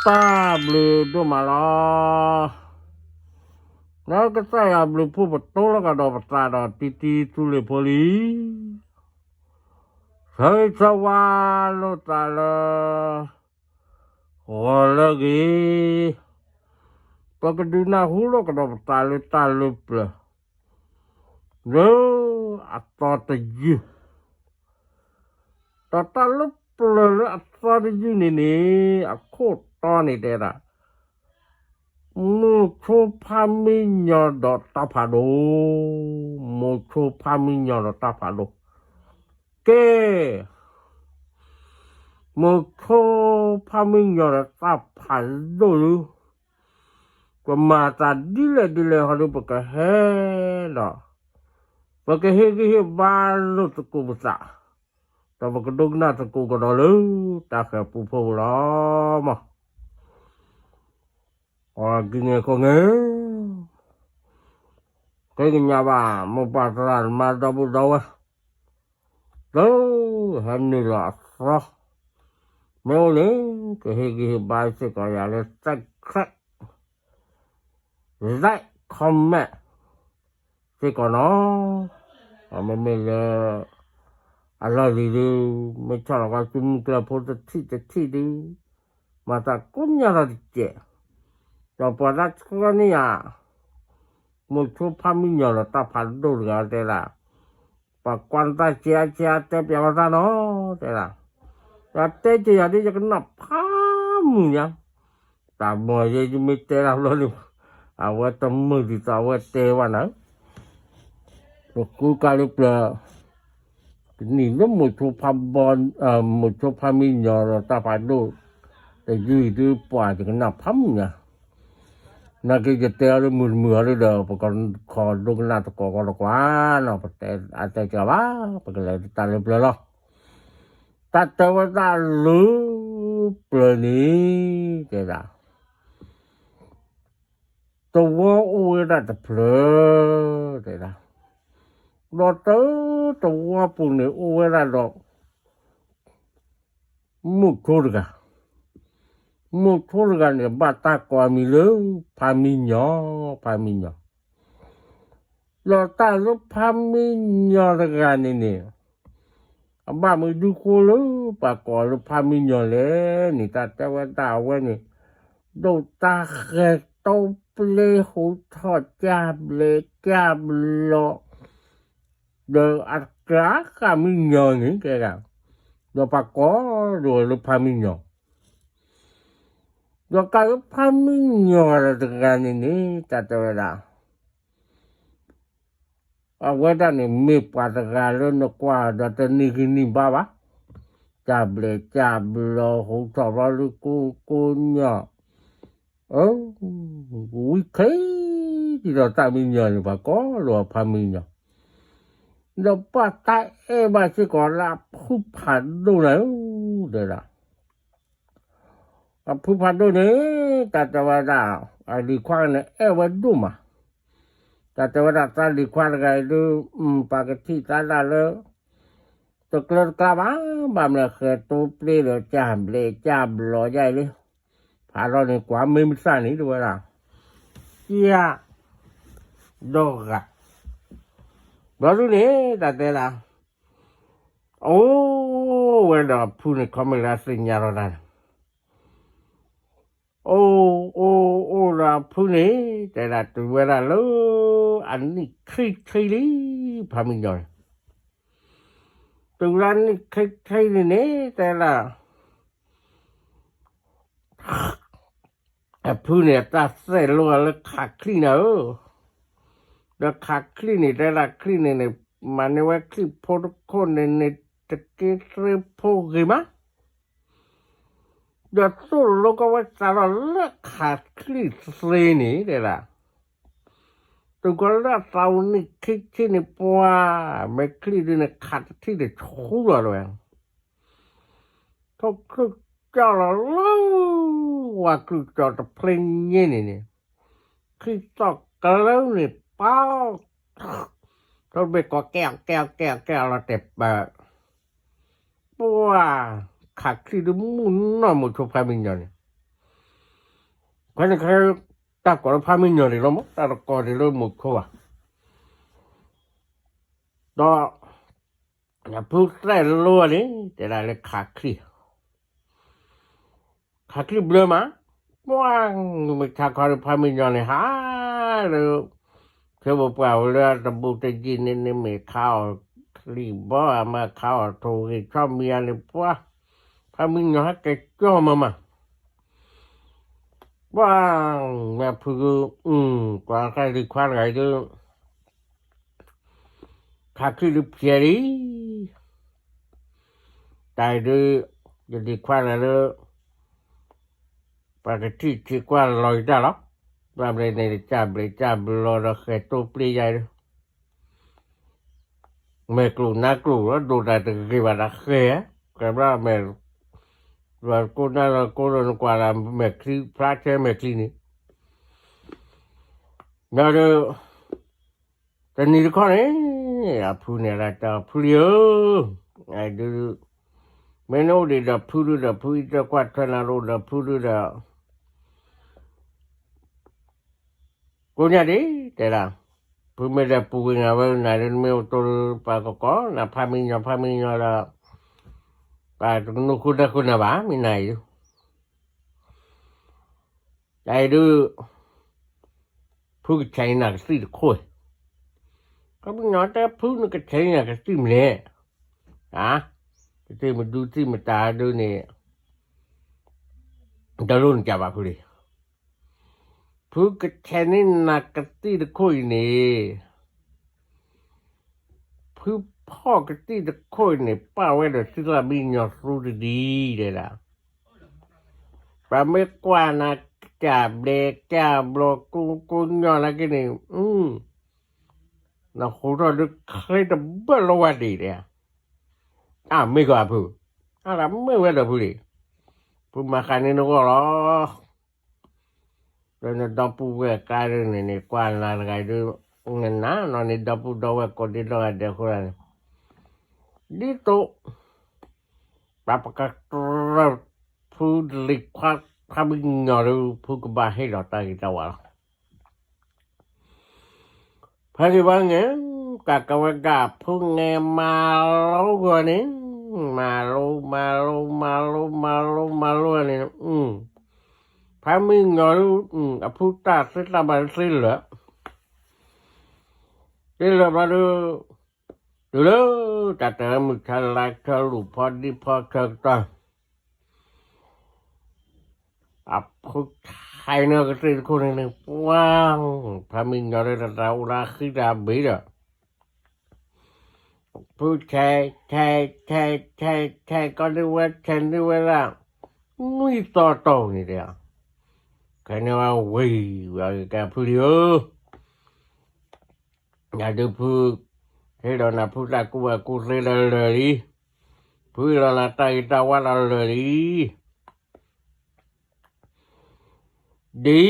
တၢ်ဘျုးဒိၣ်မးလီၤ. လၢကစၢ်ယွၤဘျုးဖှိၣ်ပတိလီၤကဒီးပသးဒီးတံတံသူလ့ၤဖိလံ. ဆၢဂ့ၤဆၢဝါလိာ်သးလၢ ဂီၤလၢအဂ့ၤ, ပကဒုးနၢ်ဟူလိာ်ကဒီးပသးလၢတၢ်လၢပျၢၤ လၢအသီတယုၢ်, ဒီးတၢ်လၢပျၢၤလၢအသီတယုၢ်န့ၣ်န့ၣ် အခိၣ်တီန့ၣ်တဲဒၣ် မိၤဆိဖးမံညီၤဒီးတၢ်ဖးဒိၣ်, မိၤဆိဖးမံညီၤဒီးတၢ်ဖးဒိၣ်. ကဲ, မိၤဆိဖးမံညီၤဒီးတၢ်ဖးဒိၣ်ဒု, ပမၤသးဒ်လဲၣ်ဒ်လဲၣ်ဟီဒု ပကဟဲဒီး ပကဟ့ၣ်ဂံၢ်ဟ့ၣ်ဘါလိာ်သကိးပသး, ဒီးပကဒိကနၣ်သကိးကဒီးလၢတၢ်ဃၤပူဖိလီၤမး. အီၤကံန့ၣ်ခိၣ်န့ၣ် ဃ့ကညးဘၣ် မိၢ်ပၢ်သရၣ်သမါဒီပုၢ်ဒီဝဲၢ် လၢဟဲနုာ်လီၤအသီ, မ့ၢ်အိၣ်န့ၣ် ကဟ့ၣ်ဂံၢ်ဟ့ၣ်ဘါစ့ၢ်ကီးယၤလၢ subscribe, like, comment စ့ၢ်ကီးနီၤ. မ့မ့ၢ်လၢ အလီၢ်လံၤဒု မ့ၢ်ဆီၣ်လီၤကွၢ်စုမုၢ်ကျၢၢ်ဖိတထံၣ်တထံၣ်ဒု မၤသးကိးညါထီၣ်တစဲး, ဒီးပှၤတၢ်ဆှၢန့ၢ်ယၤ မိၤဆိဖးမံညီၤဒီးတၢ်ဖးဒိၣ်တဂၤတဲဒၣ်, ပှၤကွၢ်နတၢ်ကဲအါကဲအါတဲပျးဝဲတၢ်နီၤ တဲဒၣ်, ဒီးတဲက့ၤယၤဒ်ယကနၣ်ဖးမုာ်ညါ, တၢ်မီၤယဲယမ့ၢ်တဲဒၣ်ဘျီန့ၣ် အဝဲတမုာ်ဒ်သိးအဝဲတဲဘၣ်နၤ, ပကူကါလၢပျၢၤ တနံၤလၢမိၤဆိဖးဘီ, မိၤဆိဖးမံညီၤဒီးတၢ်ဖးဒိၣ် တယုၢ်အံၤဒုပှၤယကနၣ်ဖးမုာ်ညါ, နာ်က့ယတဲအီၤလၢမုာ်တမုာ်အီၤဒုဒီး ပကခိးဒိကနၣ်သကိးကီးတကွၢ်နီၤ, ပတဲအတဲကဘၣ်, ပကလဲၤတၢ်လၢပျၢၤလီၤ. တၢ်တဲဝဲဒၣ်လၢပျၢၤန့ၣ် တဲဒၣ် သဝီအိၣ်ဝဲဒၣ်တဖျၢၣ်, တဲဒၣ်, ဒီးတၢ်သဝီပူၤန့ၣ်အိၣ်ဝဲဒၣ်ဒီး မိၤဆိတဂၤ, မိၤဆိတဂၤန့ၣ် ဘၣ်တၢ်ကိးအမံၤလၢ ဖးမံညီၤ, ဖးမံညီၤ, ဒီးတၢ်လၢဖးမံညီၤတဂၤန့ၣ်န့ၣ် အဘၣ်မနုၤဃိလၢပှၤကိးလၢဖးမံညီၤလဲၣ်န့ၣ် တၢ်တဲဝဲဒၣ်အဝဲန့ၣ် ဒိၣ်တၢ်ဃဲၤတိပျ့ဟူထီၣ်ကၢ်ဘျဲးကၢ်ဘျီ, ဒီးအကျါဃာ်မံညီၤန့ၣ် တဲဒၣ်, ဒီးပှၤကိးဒိၣ်လၢဖးမံညီၤ, ဒီးကးလၢဖးမံညီၤတဂၤန့ၣ်န့ၣ် တၢ်တဲဝဲဒၣ် အဝဲဒၣ်န့ၣ် မ့ၢ်ပှၤတဂၤလၢနကွၢ်ဒီးတန့ၢ်ဂံၢ်န့ၢ်ဘါဘၣ်, ကၢ်ဘျဲးကၢ်ဘျီ ဟူထီၣ်ဘျီလၢကိကိညီၢ်, ဝံခဲ ဒ်သိးတၢ်မံညီၤန့ၣ် ပှၤကိးလီၤဖးမံညီၤ, ဒီးဘၣ်တၢ်အဲၣ်ဘၣ်စ့ၢ်ကီးလၢအဖုဖးဒိၣ်န့ၣ်ဧၢ, တဲဒၣ် အဖုဖးဒိၣ်န့ၣ် တၢ်တဲဝဲဒၣ် အလံၤခွါန့ၣ်အဲၣ်ဝဲဒိၣ်မး, တၢ်တဲဝဲဒၣ်သးလံၤခွါတဂၤအံၤဒု ပှၤကထံၣ်သးဒၣ်လၢ တကျၢတကျါဘၣ်, ဘၣ်မနုၤဃဲၤတိပျ့ဒီးကၢ်ဘျဲးကၢ်ဘျီယါအံၤလံ, ဖးထီၣ်န့ၣ်ကွၢ်မ့ၢ်မုၢ်ဆၣ်န့ၣ် တဲဝဲဒၣ်, ကၢ် ဒီဂၤ, ဘျီဒုန့ၣ် တၢ်တဲဒၣ် အိၣ်ဝဲဒီးအဖုန့ၣ် ခီမ့ၢ်လၢအသ့ၣ်ညါထီၣ်တၢ်န့ၣ်, အိၣ်အိၣ်အိၣ်ဒီးအဖုန့ၣ် တဲဒၣ်တုၤဝဲဒၣ်လၢ အနံၣ်ခံဆံလံ, ဖးမံညီၤန့ၣ်, တုၤလၢအနံၣ်ခံဆံန့ၣ်န့ၣ် တဲဒၣ် အဖုန့ၣ် အတၢ်စဲးလိလၢခးချံၣ်နၤဧၢ, ဒီးခးချံၣ်န့ၣ် တဲဒၣ်ချံၣ်န့ၣ်န့ၣ် မၤန့ၢ်ဝဲချံၣ်ဖိတခိၣ်န့ၣ်န့ၣ် တက့သ့ဖိဂ့ၤမး, ဒီးသိၣ်လိကဝဲစးထီၣ်လၢခးချံၣ်သ့န့ၣ် တဲဒၣ်, တုၤကီးလၢအသးအိၣ်နံၣ်ခံဆံန့ၣ် ပှၤ မ့ၢ်ချံၣ်ဒုန့ၣ် ခးတထံၣ်တဆူလီၤတဲဝဲ ထိၣ်ချုၣ်ကၠီၣ်လီၤလၢ ဝါချုၣ်ကၠီၣ်တဖျ့ညါန့ၣ်န့ၣ်, ချံၣ်သီၣ်ကလၢန့ၣ်ပၢ်, ထိၣ်တဘ့ၣ်ကီးကဲအီၤကဲအီၤကဲအီၤကဲအီၤလီၤတဲာ်ပၢၢ်, ပှၤ ခးချံၣ်ဒုမုၢ်နီၢ်မိၤဆိဖးမံညီၤန့ၣ်, ခွဲန့ၣ်ခဲ တၢ်ကိးလၢဖးမံညီၤဒံးလီၤမး တၢ်တကိးဒံးလၢမိၤခိဘၣ်. ဒီး အဖုသဲၣ်လိန့ၣ် တဲဒၣ်လၢခးချံၣ်, ခးချံၣ်ဘျၢမး, ပှၤ မ့ၢ်ခးခီဒီးဖးမံညီၤန့ၣ် ဟးလၢ ခဲပပှၢ်ဝဲလၢတဘူးတယံာ်န့ၣ် န့ၣ်မ့ၢ်ခးအီၤချံၣ်ဘီ အမ့ၢ်ခးအီၤထိၣ်ဂ့ၤဆီမံၤဧါန့ၣ် ပှၤ ဖးမံညီၤဟဲက့ၤကၠီမးမး ပှၤ မ့ၢ်ဖုက ကွၢ်တၢ်လံၤခွါတဂၤအံၤဒုး ခးချံၣ်ဒုးဖျဲးလံ, တၢ်အံၤဒုး ယလံၤခွါတဂၤလၢ ပှၤကထံၣ်ထံကွၢ်လီၤယတၢ်လီၤ, ဘၣ်ဘျဲၣ်န့ၣ် ကၢ်ဘျဲၣ်ကၢ်ဘျီဒီးဃဲၤတိပျ့ယါအံၤဒုး မဲာ်ကျိၣ်နါကျိၣ်လီၤ ဒိၣ်တၢ်တဂ့ၤဘၣ်တၢ်ဃဲၤ, ကဲဘျီမဲာ် ကိးနါလီၤကိးလီၤနကွၢ်လၢမဲာ်ချံ ဖျါဆဲမဲာ်ချံန့ၣ်, ဒီး တနံၤတခီန့ၣ် အဖုန့ၣ်လၢတၢ်ဖုလံဧၢ, ဒုး မ့ၢ်နအိၣ်ဒံးဒီးဖုဒုးဒီး ဖုအံၤတကွၢ်ထွဲနၤအိၣ်ဒီးဖုဒုးဒီး ကိးညါဒံး တဲဒၣ်, ဖုမ့ၢ်ဒီးပူၤကွံာ်နၤဝဲနၤဒုး နမ့ၢ်အိၣ်တိၢ်လၢပှၤကကိး နၤဖးမံညီၤ ဖးမံညီၤဒီး ပှၤတကနူၤဃုတၢ်ဃုနၤဘၣ် မ့ၢ်နၤအံၤဒုး တၢ်အံၤဒုး ဖုကဆဲးနၤကသံၣ်တခိၣ်, ဖးမံညီၤတဲဖုနကဆဲးနၤကသံၣ်မနုၤလဲၣ်, ကသံၣ်မဒုသံၣ်မတၤဒုးန့ၣ် တလိၣ်နကဘၣ်ဖုလံ, ဖုကဆဲးန့ၢ်နၤကသံၣ်တခိၣ်အံၤန့ၣ် ဖုဖီၣ်ကသံၣ်တခိၣ်အံၤန့ၣ် ပာ်ဝဲဒီးသုသၣ်မံညီၤသူတဒံးဒဲဒၣ်, ပှၤမ့ၢ်ကွၢ်နၤကၢ်ဘျဲၣ်ကၢ်ဘျီကိကိညီနာ်က့န့ၣ်, နဟူးထီၣ်ဒုးချ့တဘၢၣ်လီၤဝဲဒံးဒဲ, အမ့ၢ်ကွၢ်ဖု, အမ့ၢ်ဝဲဒီးဖုလံ, ဖုမၤဃာ်န့ၢ်နဂီၢ်လီၤ ဒီးနဒီပုၢ်ဝဲၢ်ကျါဒ်န့ၣ်န့ၣ် ကွၢ်နၤတဂၤဒုး နနၤနီၢ်န့ၣ် ဒီပုၢ်ဒီဝဲၢ်ကိးဒံးဒီဂၤဒဲးအဃိန့ၣ်, ဒ်သိး ပှၤပကတြၢၤဖုလံၤခွါဖးမံညီၤဒုး ဖုကဘၣ်ဟ့ၣ်လီၤတၢ်ဂ့ၤတၢ်ဝါလီၤ. ဖဲန့ၣ်ဘၣ်န့ၣ် ကကဝဲကဖုန့ၣ်မၤလိဂီၢ်န့ၣ်, မၤလိ မၤလိ မၤလိ မၤလိ မၤလိန့ၣ်, ဖးမံညီၤဒုး အဖုတၢ်သ့တၢ်ဘၣ်သ့လၢာ်, သ့လၢာ်ဘျီဒုး တုၤလၢ တၢ်တၢ်မုၢ်ဆါလါဆါလူၤဖီဒံဖီဆၢကတီၢ် အဖုဆဲးန့ၢ်ကသံၣ်တခိၣ်န့ၣ်န့ၣ် ပှၤ ဖးမံညီၤဒုးတၢ်အိၣ်လၢအဃံတၢ်ဘ့ၣ်ဒီး ဖုဆဲး ဆဲး ဆဲး ဆဲး ဆဲး ကီဒုးဝဲဆဲးန့ၢ်ဝဲဒၣ် နွံသီတီၢ်န့ၣ်ဒီး ခဲန့ၣ်ဝဲဝံၤ ဝဲကဖုလံဧၢ ယၤဒုးဖု ဟ့ၣ်လီၤနၤဖုတၢ်ကူၣ်ဘၣ်ကူၣ်သ့ဒီးလၢာ်လံ, ဖုဟ့ၣ်လီၤနၤတၢ်ဂ့ၤတၢ်ဝါဒီးလၢာ်လံ, ဒ်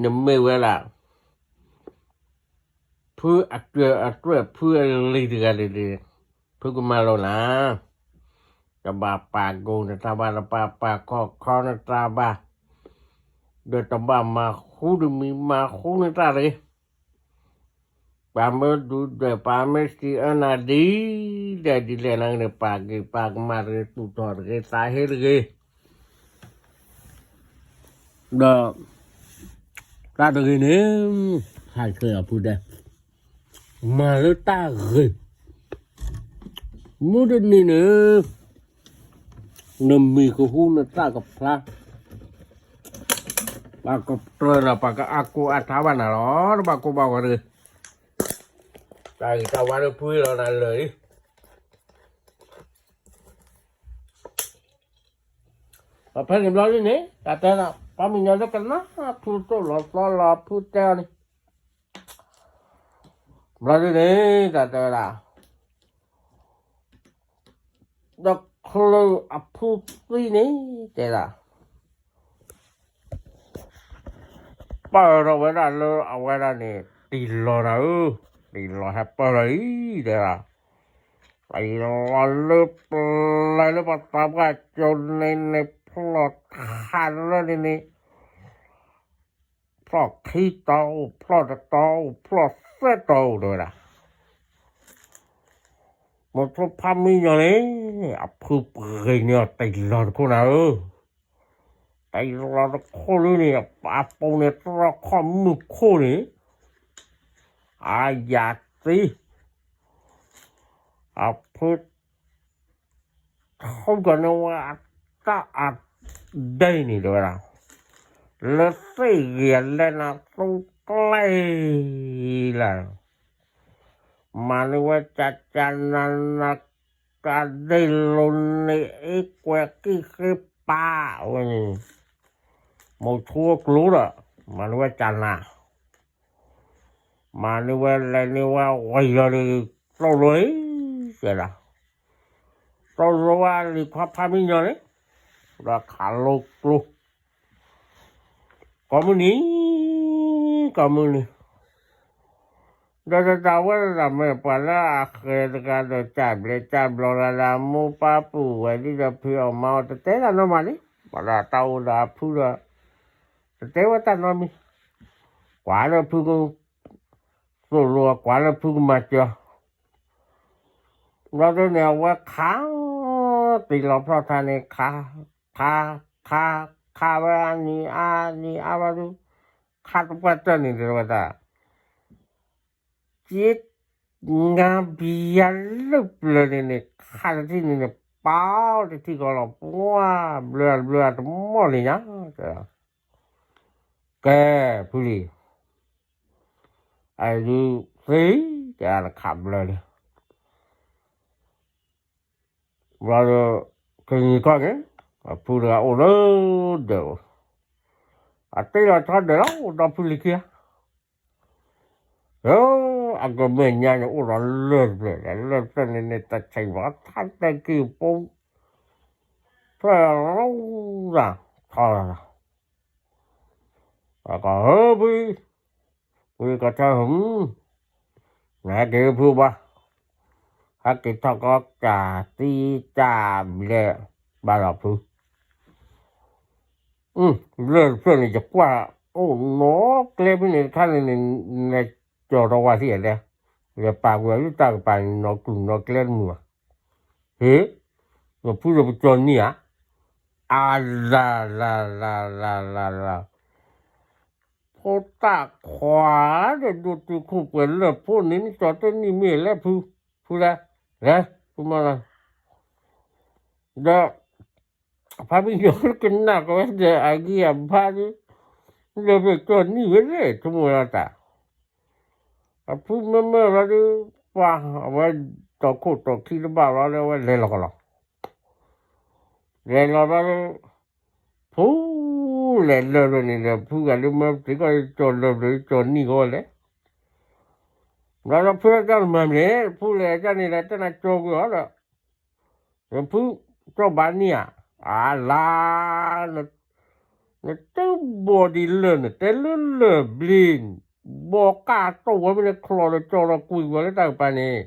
နမ့ၢ်ဝဲဒၣ် ဖုအကြၢးအတွဲၢ်ဖုအလံၤတဂၤန့ၣ်န့ၣ် ဖုကမၤလိနၤ, တဘၣ်ပာ်ဂိၢ်နတၢ်ဘၣ် တဘၣ်ပာ်ခီၣ်ခီနတၢ်ဘၣ်, ဒီးတဘၣ်မၤဃူတမံၤမၤဃူနတၢ်တဂ့ၤ ပှၤမၢဒုးဒွဲၣ် ပှၤမၢစံးအၢနၤဒ်လဲၣ်ဒ်လဲၣ်န့ၣ် ပာ်က့ၤပာ်ကမၣ်တဂ့ၤ တူၢ်ထီၣ်တဂ့ၤ သးဟ့တဂ့ၤ, ဒီး တၢ်တဂ့ၤန့ၣ် ဟးဆှဲးအီၤဖုဒဲး မၤလၢတၢ်ဂ့ၤ, မုၢ်တနံၤန့ၣ် နမံၤကဟူနသၣ်ကဖျါ, ပှၤကတြၢၤနၤ ပှၤကအါကိၢ်အါထါဘၣ်နၤလီၤ တဘၣ်ကိၢ်ဘၣ်ဂီၤတဂ့ၤ, တၢ်ဂ့ၤတၢ်ဝါလၢဖုလီၤနၤလၢာ်လံ, ပဖဲန့ၣ်ဘျီဒ်န့ၣ် တၢ်တဲနၤ ပှၤမံညီၤလၢကနၣ်ဖုတိၢ်လီၤသီလီၤဖုတဲအီၤန့ၣ် ဘျီဒ်န့ၣ် တၢ်တဲဝဲဒၣ် ဒီးချုးအဖုသံန့ၣ် တဲဒၣ် ပၢၢ်ထီၣ်ဝဲဒၣ်လၢအဝဲဒၣ်န့ၣ် တံၢ်လီၤတၢ်ဧၢ, တံၢ်လီၤဟဲပၢၢ်ထီၣ်အံၤ တဲဒၣ် တံၢ်လီၤလၢပျၢၤလၢပှၤသးပှၢ်ကၠိန့ၣ်န့ၣ် ဖျီၣ်ထးလၢန့ၣ်န့ၣ် ဖျီၣ်ခံတီၤအိၣ် ဖျီၣ်တတီၤအိၣ် ဖျီၣ်သၢတီၤအိၣ် တဲဝဲဒၣ်. မိၤဆိဖးမံညီၤန့ၣ် အဖုပှ့ၤန့ၢ်အီၤတလီၤတခိၣ်နၤဧၢ, တလီၤတခိၣ်လၢန့ၣ် အပူၤန့ၣ် တြီခီၣ်မုၢ်ခိၣ်န့ၣ် အယၤသံ အဖု ထီၣ်ကီၤန့ၢ်ဝဲအတၢ်အဒဲန့ၣ် တဲဝဲဒၣ်, လၢသ့ၣ်ဂ့ၤအလဲနၤသူကျဲလၢ်, မၤန့ၢ်ဝဲကကနၤနၤ ကဒဲလိၤန့ၢ်အ့ကွဲးကံၢ်ဃ့ပာ်ဝဲန့ၣ်, မိၤဆိကျိဒီး မၤန့ၢ်ဝဲကနၤ မၤန့ၢ်ဝဲလဲၤန့ၢ်ဝဲဝံၤလီၤဒီး တိၢ်လိၤအံၤ တဲဒၣ်, တိၢ်လိၤဝဲလံၤခွါဖးမံညီၤန့ၣ် ဒီးခးလိကျိ ကိးမုၢ်နံၤ ကိးမုၢ်နံၤ ဒီးတၢ်ဝဲဒၣ်မ့ၢ်ပှၤလၢအဃဲၤတဂၤဒီး ကၢ်ဘျဲးကၢ်ဘျီလၢ်လၢ် မိၢ်ပၢ်ပုၢ်ဝဲၢ်ဒ်ဒီးဖုအီၣ်မါအီၣ် တတဲတၢ်နီတမံၤလံ, ပှၤဒီးတၢ်အိၣ်ဒီးအဖုဒီး တတဲဝဲတၢ်နီတမံၤ, ကွၢ်လၢဖုက သိၣ်လိ ကွၢ်လၢဖုကမၤစၢၤ ဘျီဒ်န့ၣ် အဝဲခး တ့ၢ်လီၤဖျီၣ်ထါန့ၣ် ခး ခး ခး ခးဝဲအနံၤအါနံၤအါဘျီဒုး ခးတပှၢ်တၢၢ်န့ၣ် တဲဝဲဒၣ် က့ ငါဘံယၤလၢပျၢၤန့ၣ်န့ၣ် ခးတထံၣ်န့ၣ်န့ၣ် ပာ်အီၤတထံၣ်ဃီလီၤ ပှၤဘျၢဘျၢတမီၢ်လံညါ တဲ ကဲ ဖုလံၤ အဒုးသ့ တဲတခးဘျၢလံ ဘျီဒီး ကနံၤခီန့ၣ် အဖုတဂၤအိၣ်လၢဒၢး အတ့လီၤထီဒၢးလီၤ အိၣ်ဒီဖုလံၤခံဂၤ အကမဲာ်ညါန့ၣ် အိၣ်ဒီးလၢၢ်တဖျၢၣ် လၢၢ်တဖျၢၣ်န့ၣ်န့ၣ် တၢ်ဆဲးဘၣ်ထါတၢ်က့ၤပိ ဖျၢၣ်လီၤ ထီလီၤ ကီၢ်ဟၢဖု ဖုကီၢ်ထၢဟၢ နဟဲက့ၤဖုဘၣ် ဟဲက့ၤထီၣ်ကီးတၢ်သံတၢ်ဘျဲးဘၣ်လီၤဖု လၢၢ်တဖျၢၣ်န့ၣ် ယကွၢ်အိၣ်နီၢ်ကျဲဖဲန့ၣ်တခါန့ၣ် နကၠီၤထီၣ်ဝဲသ့ၣ်လဲၣ် ယပာ်ကွံာ်အီၤလၢတၢ်ကပၤန့ၣ် နီၢ်ကျူၢ်နီၢ်ကျဲတမုာ်ဘၣ် ဟ့ ယဖုဒီးပကၠီၤနံၣ်ဧါ အလၤလၤလၤလၤလၤလၤ ဖိတၢ်ခွါဒီးဒိၣ်တုာ်ခိၣ်ပှဲၤလၢၢ်ဖိန့ၣ် နကၠီၤတနံၣ်မ့ၢ်လဲၣ်ဖု ဖုလဲၣ် လဲၣ် ဖုမၤလီၤ ဒီး ဖါမံညီၤကနၣ်ကီးဝဲဒီးအဂံၢ်အဘါဒုး လၢၢ်ဖျၢၣ်ကၠီၤနံၣ်ဝဲလဲၣ် ဆိကမိၣ်ဝဲလီၤတၢ် အဖုမၢမၢလီၤဒုး ပှၤ အဝဲတီၤခိၣ်တီၤခံတဘၣ်လီၤလၢအဝဲလဲၤလီၤကလီၤ လဲၤလီၤဘျီဒုး ဖုလဲၤလၢၢ်ဖျၢၣ်န့ၣ်ဒီး ဖုဂၤဒုးမၢပတံၤကီၢ်ကၠီၤလၢၢ်ဖျၢၣ်ကၠီၤနံၣ်ကီးဝဲလဲၣ် ဘျီဒီးဖုလဲၤတၢ်မၤမ့ၢ်န့ၣ် ဖုလဲၤတၢ်န့ၣ်ဒီး တဲနၤကၠီၤကွံာ်အီၤဒီး ဖုကၠီၤဘၣ်နံၣ်ဧါ အလါ နတဘီဒံးလၢၢ်န့ၣ် တဲလၢလၢၢ်ဘျ့ ဘီကၢ်တိၢ်ဝဲမ့ၢ်န့ၣ် ချီးဒီးကၠီၤဒီးကွံာ်ဝဲလၢတၢ်ကပၤန့ၣ်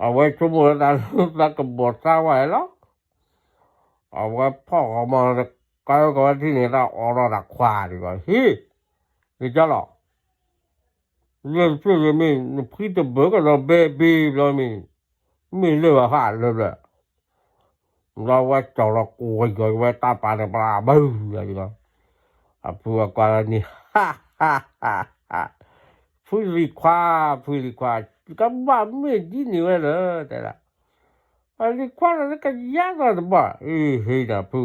အဝဲဆိကမိၣ်လၢသးလၢသးကဘီၣ်သါဝဲလီၤ အဝဲဖီၣ်ဃီမီၤ ကၢကီးဝဲထံၣ်န့ၣ် တၢ်အိးထီၣ်တၢ်ခွါဒံးဘၣ် ဟ့ၣ် ကၠီလီၤ လၢၢ်တဖျၢၣ်မ့ၢ် နဖှံတဘၢကဒီးဘဲဘ့ဘျီမ့ၢ် မ့ၢ်လၢၢ်ဘၣ်ဃးလၢၢ်ဖျၢၣ် ဒီးဝဲကၠီၤလီၤကိးဝဲကီးဝဲတၢ်ပာ်န့ၣ်ပှၤဘၢ ယကီး အဖုအကွၢ်လီၤန့ၣ် ဟးဟးဟးဟး ဖုလံၤခွါ ဖုလံၤခွါ ကဘၣ်မ့ၢ်ဒ်န့ၣ်ဝဲလၢ တဲဒၣ် အလံၤခွါလၢကယါကီးတဘၣ် အ့ဟ့ဒၣ်ဖု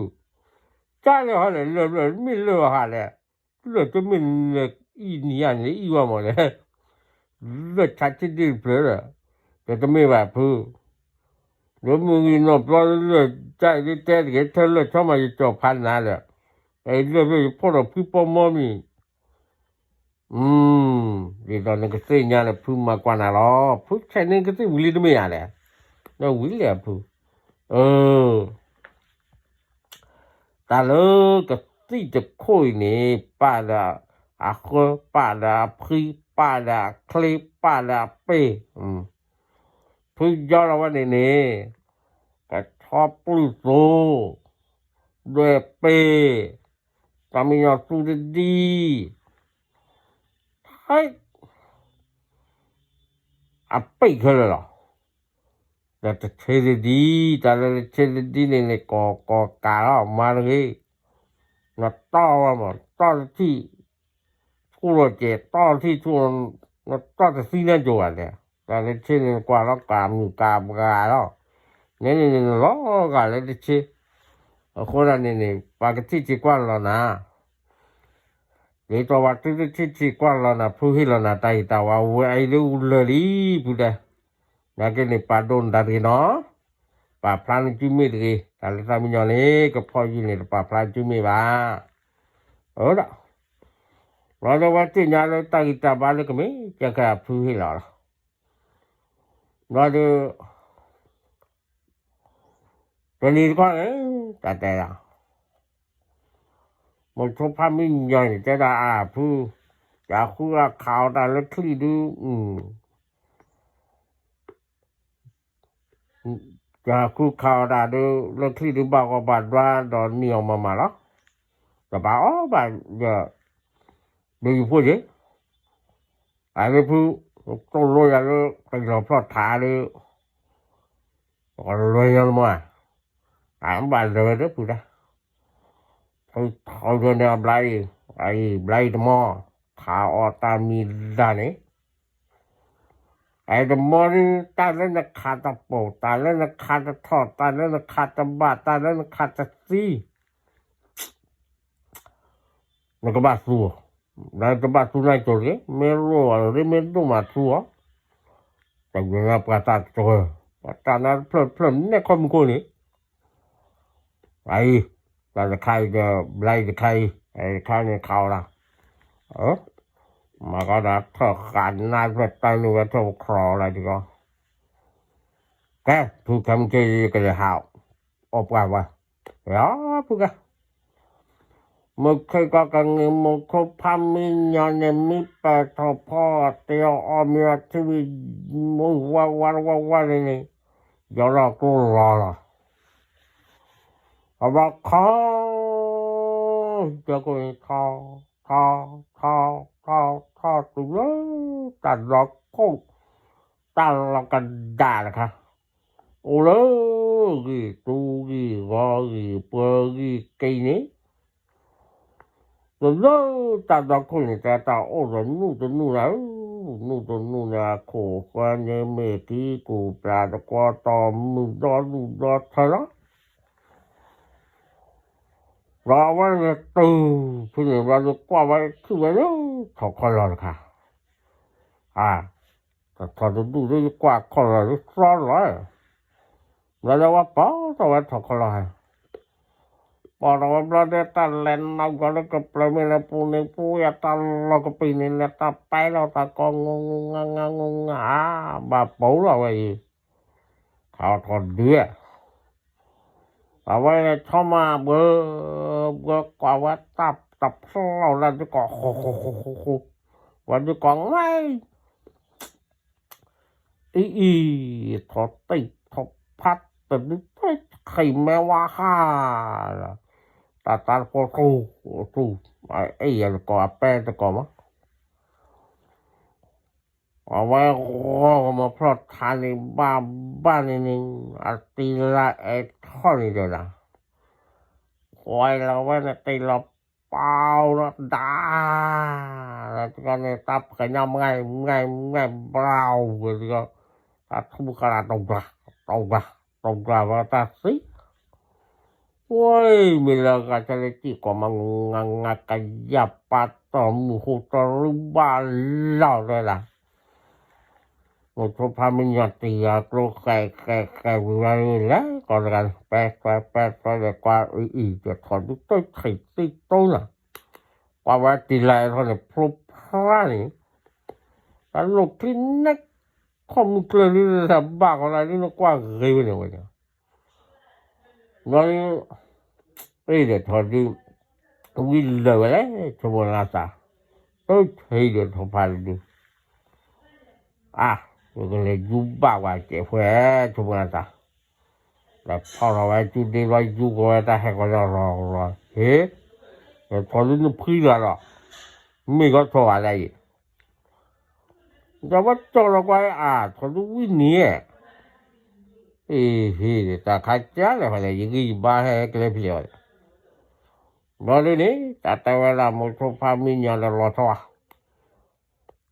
ကၢ်လၢဟီလဲၣ် လၢၢ်ဖျၢၣ်မ့ၢ်လၢၢ်ဘၣ်ဃးလဲၣ် လၢၢ်တမ့ၢ်နအံၣ်နံၣ်ဧါန့ၣ် အံၣ်ဝဲမးလဲၣ် လၢၢ်ဆါထံဒ့ၣ်တဖျၢၣ်ဒီး တမ့ၢ်ဘၣ်ဖု ဒီးမုၢ်ဂံၢ်နီၢ်ပျီလၢ တၢ်အံၤတဲတဂ့ၤထဲလၢၢ်ဆီမးယကၠီၤဖးနၤဒီး လၢၢ်ဖျၢၣ်ယဖီၣ်ဒီးဖုပိာ်မီမံၤ ဒ်သိးနကသ့ၣ်ညါလၢဖုမၤကွၢ်နၤလီၤ ဖုဆဲးန့ၣ်ကသ့ၣ်ဝံၤလံတမ့ၢ်ဧါလဲၣ် ဒီးဝံၤလဲၣ်အဖု အၢ တၢ်လၢကသံၣ်တခိၣ်အံၤန့ၣ် ပာ်ဒီးအဃၢ ပာ်ဒီးအဖှံ ပာ်ဒီးအချ့ ပာ်ဒီးအပ့ၢ် ဖုယီလီၤဝဲန့ၣ်န့ၣ် ကဆီပျုၢ်သိ ဒွဲၣ်ပ့ၢ် တၢ်မံညီၤသူတဒံ, ဟဲ, အပ့ၢ်ခဲလၢာ်လီၤ. ဒီးတဆ့တဒံ, တၢ်လၢတဆ့တဒံန့ၣ်န့ၣ် ကိးကိးကးလီၤ မၤတဂ့ၤ, နတီၢ်ဝဲမး တီၢ်တထံၣ်, ဆူၣ်လီၤကဲၤ တီၢ်တထံၣ်ဆူၣ်, နတီၢ်တသံန့ၣ်ကၠိၤဘၣ်လဲၣ်, တၢ်လၢတဆ့န့ၣ် နကွၢ်လီၤကးမုၢ်ကးဘှါလီၤ, န့ၣ်န့ၣ်န့ၣ် နလီၤဂာ်လၢတဆ့, အဃိဒၣ်န့ၣ်န့ၣ် ပှၤကထံၣ်ဆံးကွၢ်လီၤနၤ ဒ်သိးပှၤသုတထံၣ်ဆံးကွၢ်လီၤနၤ ဖုဟ့ၣ်လီၤနၤတၢ်ဂ့ၤတၢ်ဝါ ဝဲအံၤလၢအူလၢာ်လံ ဖုတဲ, နာ်က့န့ၣ် ပာ်ဒိၣ်နတၢ်တဂ့ၤနီၤ, ပာ်ဖျါနစုမ့ၢ်တဂ့ၤ, တၢ်လၢတၢ်မံညီၤန့ၣ် ကဖီၣ်ယုၢ်န့ၣ် တပာ်ဖျါစုမ့ၢ်ဘၣ်, အၢဒီး, ဘျီဒီးဝဲသ့ၣ်ညါလၢတၢ်ဂ့ၤတၢ်ဘၣ်လၢကမ့ၢ်ကဲခဲအဖုဟ့ၣ်လီၤလီၤ, ဘျီဒီး တနံၤတခီန့ၣ် တၢ်တဲဒၣ်, မိၤဆိဖးမံညီၤန့ၣ် တဲဒၣ်အဖု, ယဃုအခးအီၣ်တၢ်လၢချံၣ်ဒု, ယဃုခးအီၣ်တၢ်ဒု လၢချံၣ်ဒုဘၣ်ဂီၢ်ဘၣ်ဒွါဒီးနံၣ်အီၣ်မၤမၤလီၤ, တဘၣ်အီၣ်ဘၣ်, ဒုယဖိက့ၤ အလၢဖု, တိၢ်လိယၤလၢ တလီၤဖျီၣ်ထးလၢ, ကလွဲညီနမါ, အဘၣ်လၢဝဲဒၣ်ဖုဒၣ်, ဖုထီဒၣ်န့ၣ်အဘျါအံၤ, အံၤဘျါအံၤတမီ, ခးအီၣ်တၢ်မံၤဒၣ်န့ၣ်, အတမီဒု တၢ်လၢနခးတပိာ် တၢ်လၢနခးတထီၣ် တၢ်လၢနခးတဘၣ် တၢ်လၢနခးတသံ နကဘၣ်သူ, နတဘၣ်သူနၤကၠိၤတဂ့ၤ, မ့ၢ်ရိၣ်အီၤတဂ့ၤ မ့ၢ်ဒိၣ်မးသူအီၤ, တၢ်ယနၢ်ပှၤတၢ်တကၢၢ်, ပှၤတၢ်နါတဖျၢၣ်တဖျၢၣ်နဲၣ်ခီမူခိၣ်န့ၣ်, အံၤ, တၢ်တခါအံၤဒီး ဘျါအံၤတခါအံၤ, အံၤတခါန့ၣ်ခးအီၤလီၤ, မၤကီးဒီးထၢၣ်ဃာ်နါတဖျၢၣ်တၢ်နုာ်ဝဲထၢၣ်ပခီလီၤတကီး, ကဲ, ဖုခဲမုၢ်ဆ့ၣ်ယကလဲၤဟး, အီၣ်ပှၢ်ဝဲ, ဖုကဲ မုၢ်ခ့ၣ်ကီၢ်ကငံး မိၤဆိဖးမံညီၤန့ၣ် မံပၢၢ်ထီၣ်ဖီအီၣ်တ့ၢ်အီၣ်မ့ၤအီထံဝံၤ, မုၢ်ဝါဝါဝါဝါန့ၣ်န့ၣ်, ယီၤလီၤကျိလီၤလီၤ, အဘၣ်ခီ, ယီၤကျိန့ၣ်ထီၣ်, ထီၣ်, ထီၣ်, ထီၣ်, ထီၣ်တုၤလၢ, တၢ်ဒီခိၣ်, တၢ်လီၤကဒါတခါ အိၣ်လၢ ဂ့ၢ်တူဂ့ၢ်ဂီၤဂ့ၢ်ပှၤဂ့ၢ်က့ၤန့ၣ်, တလၢတၢ်ဒီခိၣ်န့ၣ် တဲတၢ်အိၣ်ဒီးနူၢ်တနူၢ်ဒၣ်ဧၢ, နူၢ်တနူၢ်န့ၣ် အခိၣ်ဃၢန့ၣ်မ့ၢ်ကံကူၣ်ပျၢ်တကွီတီၢ်မုၢ်ဒီဒူၣ်ဒီထၢလီၤ ဒီးအဝဲန့ၣ်တုၤဖဲန့ၣ်ဘျီဒီးကွၢ်ဝဲထံၣ်ဝဲလၢ ထီၣ်ခီလီၤတခါ, အါ, တထီၣ်တဒူၣ်ဒီးယကွၢ်ခီလီၤလၢသီလီၤ, ဘျီဒီးဝဲပိာ်ထီၣ်ဝဲထီၣ်ခီလီၤဟဲ, ပိာ်ထီၣ်ဝဲဘျီဒီးတၢ်လဲၤနီၢ်ကီၢ်လၢကပျၢၤမ့ၢ်လၢပူၤန့ၣ် ပူၤယတၢ်လီၢ်ကပံာ်န့ၣ် လဲၤတၢ်ပဲလီၤတၢ်ကီငူငူငါငူငါ အါ, ဘၣ်ပိာ်လီၤဝဲအံၤ ခးအီၣ်ထီၣ်ဒုး, အဝဲန့ၣ်ဆီမးဘှၢ, ဘှၢကွၢ်ဝဲတၢ်တဖျီၣ်လၢဒုးကီၢ်ဃိဃိဃိဃိဃိ, ဝဲဒုးကီၢ်ငါအံၤ, အံၤအံၤ, ထီၣ်တံၢ်ထီၣ်ဖးတဒုးတၢ်ခ့မဲဝါဟါ, တၢ်တၢ်တဖိသူသူ, အံၤယကီၢ်အပဲတကီၢ်မး အဝဲဂီၤကမၤဖျီၣ်ထးန့ၣ် ဘၣ်ဘၣ်န့ၣ်န့ၣ် အတံၤလၢအဲၣ်ထီၣ်န့ၣ်ဒီးဒၣ်, ဝဲလီၤဝဲန့ၣ်တံၤလီၤပီၤလီၤဒၣ်, တကီန့ၣ် တၢ်ဖဲးညါမၤမၤမၤဘျါဝဲတကီ, တၢ်ထူၣ်ဃာ်လၢတဂၤ, တဂၤ, တဂၤဝဲတၢ်သံ ဝဲမ့ၢ်လၢဂၤတၢ်လၢကံၢ်ကီၢ်မး ငါငါကယၢ်ပာ်တီၢ်မုၢ်ဟူးတရူးဘၣ်လီၤတဲဒၣ်, မိၤဆိဖးမံညီၤတံၤဂၤကျိဃဲးဃဲးဃဲးဝံၤဝဲလဲၣ် ကီၢ်တဂၤန့ၣ် ပဲပဲပဲပဲလဲၤကွၢ်အံၤအံၤ တထီၣ်ဒုးတၢ်ဆံးသံတိနၤ, ကွၢ်ဝဲတံၤလၢအဲၣ်ထီၣ်န့ၣ် ဖျိဖျါန့ၣ်, တၢ်လိၣ်ချံနဲၣ် ခီၣ်မုၢ်ကျၢၢ်လံ တၢ်ဘၣ်ဃီလၢဒ်နကွၢ်ဂ့ၤဝဲန့ၣ်ဝဲန့ၣ် ဘျီဒုး, အ့ၣ်ဒီးထီၣ်ဒုး, ဝံၤလၢာ်ဝဲလဲၣ် ဆိမိၣ်လၢသး, တဆံးဒီးထီၣ်ဖးဒုး, အါ, ယကလဲၤယူဘၣ်ဝဲကဲးဖဲ ဆိမိၣ်လၢသး, ဒီးဖီၣ်ထီၣ်ဝဲစုဒ့ဘျီ ယူကီးဝဲတၢ်ဟဲကီးလီၤလီၤလီၤ ဟ့ၣ်, ထိၣ်ဒုနဖှံလီၤဒီး, မ့ၢ်ကီထိၣ်ဂၤဒၣ်အံၤ, ဒီးဝဲကၠီလီၤကွၢ်အါ, ထိၣ်ဒုဝံနံၤဧါ, အ့ဟ့ၣ် တၢ်ခါကၢလဲၣ်ဖဲလဲၣ် ယဂံၢ်ယဘါဟဲကလဲဖျဲးဝဲ, ဘျီဒုန့ၣ် တၢ်တဲဝဲဒၣ်မိၢ်ဆိဖါမံညီၤဒီးလီၤထီၣ်,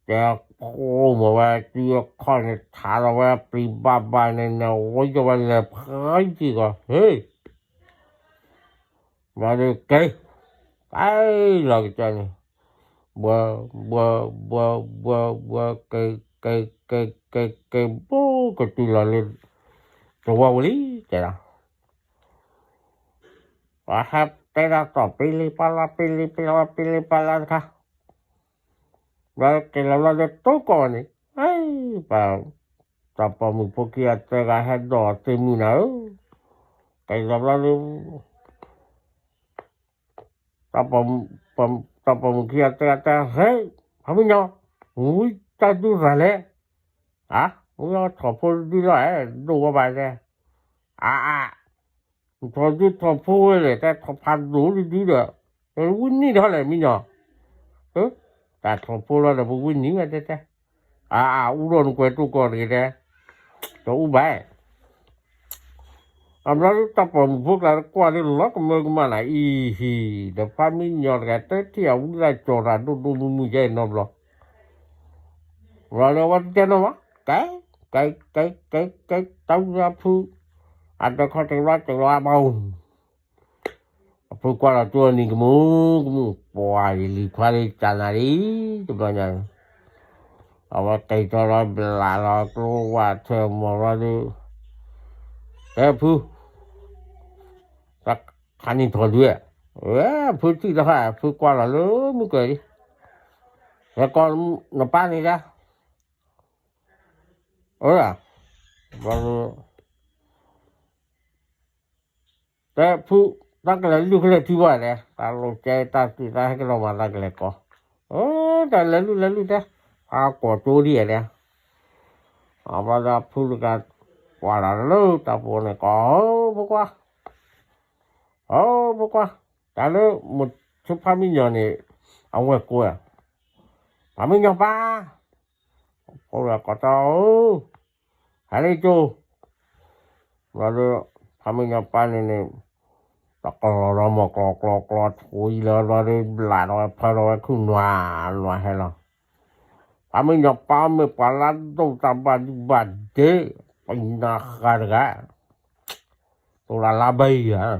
တဲဖိမၤဝဲစုအခီၣ်န့ၣ် ထးလီၤဝဲပျံၤဘၣ်ဘၣ်န့ၣ် နဝဲယီၤဝဲလဲၤဖးယံၤကီး ဟ့ၣ် ဘျီဒုက့ၤ, က့ၤလီၤကစၢ်န့ၣ်, ဘှၢ ဘှၢ ဘှၢ ဘှၢ ဘှၢ က့ၤ က့ၤ က့ၤ က့ၤ က့ၤ ဘိကတုၤလီၤလၢ တဝီဝံၤလံ တဲဒၣ်, ပှၤဟဲတဲဒၣ်တီၢ်ပ့လ့ပလါ ပ့လ့ပလါ ပ့လ့ပလါတခါ, ဘျီက့ၤလီၤဘျီဒုတိကီၢ်န့ၣ်, ပှၤ တၢ်ပိာ်မုၣ်ဖိခံဂၤသၢဂၤဟဲဒိးအီၤသ့ၣ်မုၢ်နၤဧၢ, က့ၤလီၤဘျီဒု တၢ်ပိာ်မုၣ်ခံဂၤတဲတဲ ဟဲ, ဖါမံညီၤ, ဝံတၢ်ဒုရၤလဲၣ်, အါ, ဝံထီၣ်ဖိဒုလီၤ, ဒိၣ်ဝဲဘၣ်တဲ, အါအါ, ထီၣ်ဒုထီၣ်ဖိဝဲလဲၣ် တဲထီၣ်ဖးဒိၣ်ဒုဒုဒီး, ဝံနံၤထီၣ်လဲၣ်မံညီၤ, တၢ်ထီၣ်ဖိလီၤဒီးပဝံနံၤဝဲတဲတဲ, အါအါ အူထီၣ်နကွဲးတိၢ်ကီၢ်တဂ့ၤတဲ, တအူဘၣ် အဘျီဒုတၢ်ပိာ်မုၣ်ဖိကျါတကွၢ်ဒုလီၤကမၢကမၣ်နၤအံၤဟံၣ်, ဒီးဖါမံညီၤတဂၤတထံၣ်အဝံသးစူၤတၢ်ဒိၣ်ဒိၣ်မုၢ်မုၢ်ယဲအံၤနီတဘျီ, ဘျီဒုဝဲတတဲနီၤမး, ကဲ, ကဲ, ကဲ, ကဲ, ကဲ, တၢ်ဝံသးဖု, အတခီတဘျီတဘျီအဘၣ် အဖုကွၢ်လီၤကၠိနံၤကမူၣ်ကမူၣ် ပှၤယလံၤခွါလံကနၤလံ, တဘျီညါ, အဝဲက့ၤထီၣ်လီၤဘျးလီၤကျိဝၢ်ထၢမီၤလီၤဒု, ဟဲဖု, တၢ်ခါနံၣ်ထီၣ်ဒု, ဝဲဖုထံၣ်တၢ်ဃါ ဖုကွၢ်လီၤလၢမုၢ်ကၢၤလံ, ဟဲကီးနပၢ်န့ၣ်ဒၣ်, အၢ, ဘျီဒု တဲဖု, တၢ်ကလဲၤလုၢ်ကလဲၤထံဘၣ်လဲၣ်, တၢ်လိာ်ကဲတၢ်သံၣ်တၢ်ဟဲက့ၤလီၤမၤတၢ်ကလဲၤကီ, တၢ်လဲၤလုၢ်လဲၤလုၢ်တဲ, အကိးကၠိဒ်လဲၣ်, အဘျီဒုဖုတဂၤ, ကွၢ်လီၤလၢတၢ်ပူၤန့ၣ်ကီး, ဖိခွါ, ဖိခွါ, တၢ်လၢမိၢ်ဆိဖါမံညီၤန့ၣ်, အဝဲၢ်ကိး, ဖါမံညီၤပၢ် ဖိလၢကီးတီဧၢ, ဟဲလၢကၠိ, ဘျီဒု, ဖါမံညီၤပၢ်န့ၣ်န့ၣ်, တၢ်ကလီၤလီၤမီၢ်ကျီကျီကျီထူအံၤလၢဘျီဒု ဘျးဒီးဝဲဖၢဒီးဝဲခုၣ်နွၤ, နွၤဟဲလီၤ, ဖါမံညီၤပၢ်မ့ၢ်ပှၤလၢဒိၣ်တၢ်ဘၣ်ဒုဘၣ်ဒ့, ပနၤဃာ်တဂၤ, တိၢ်လၢလါဘဲအံၤ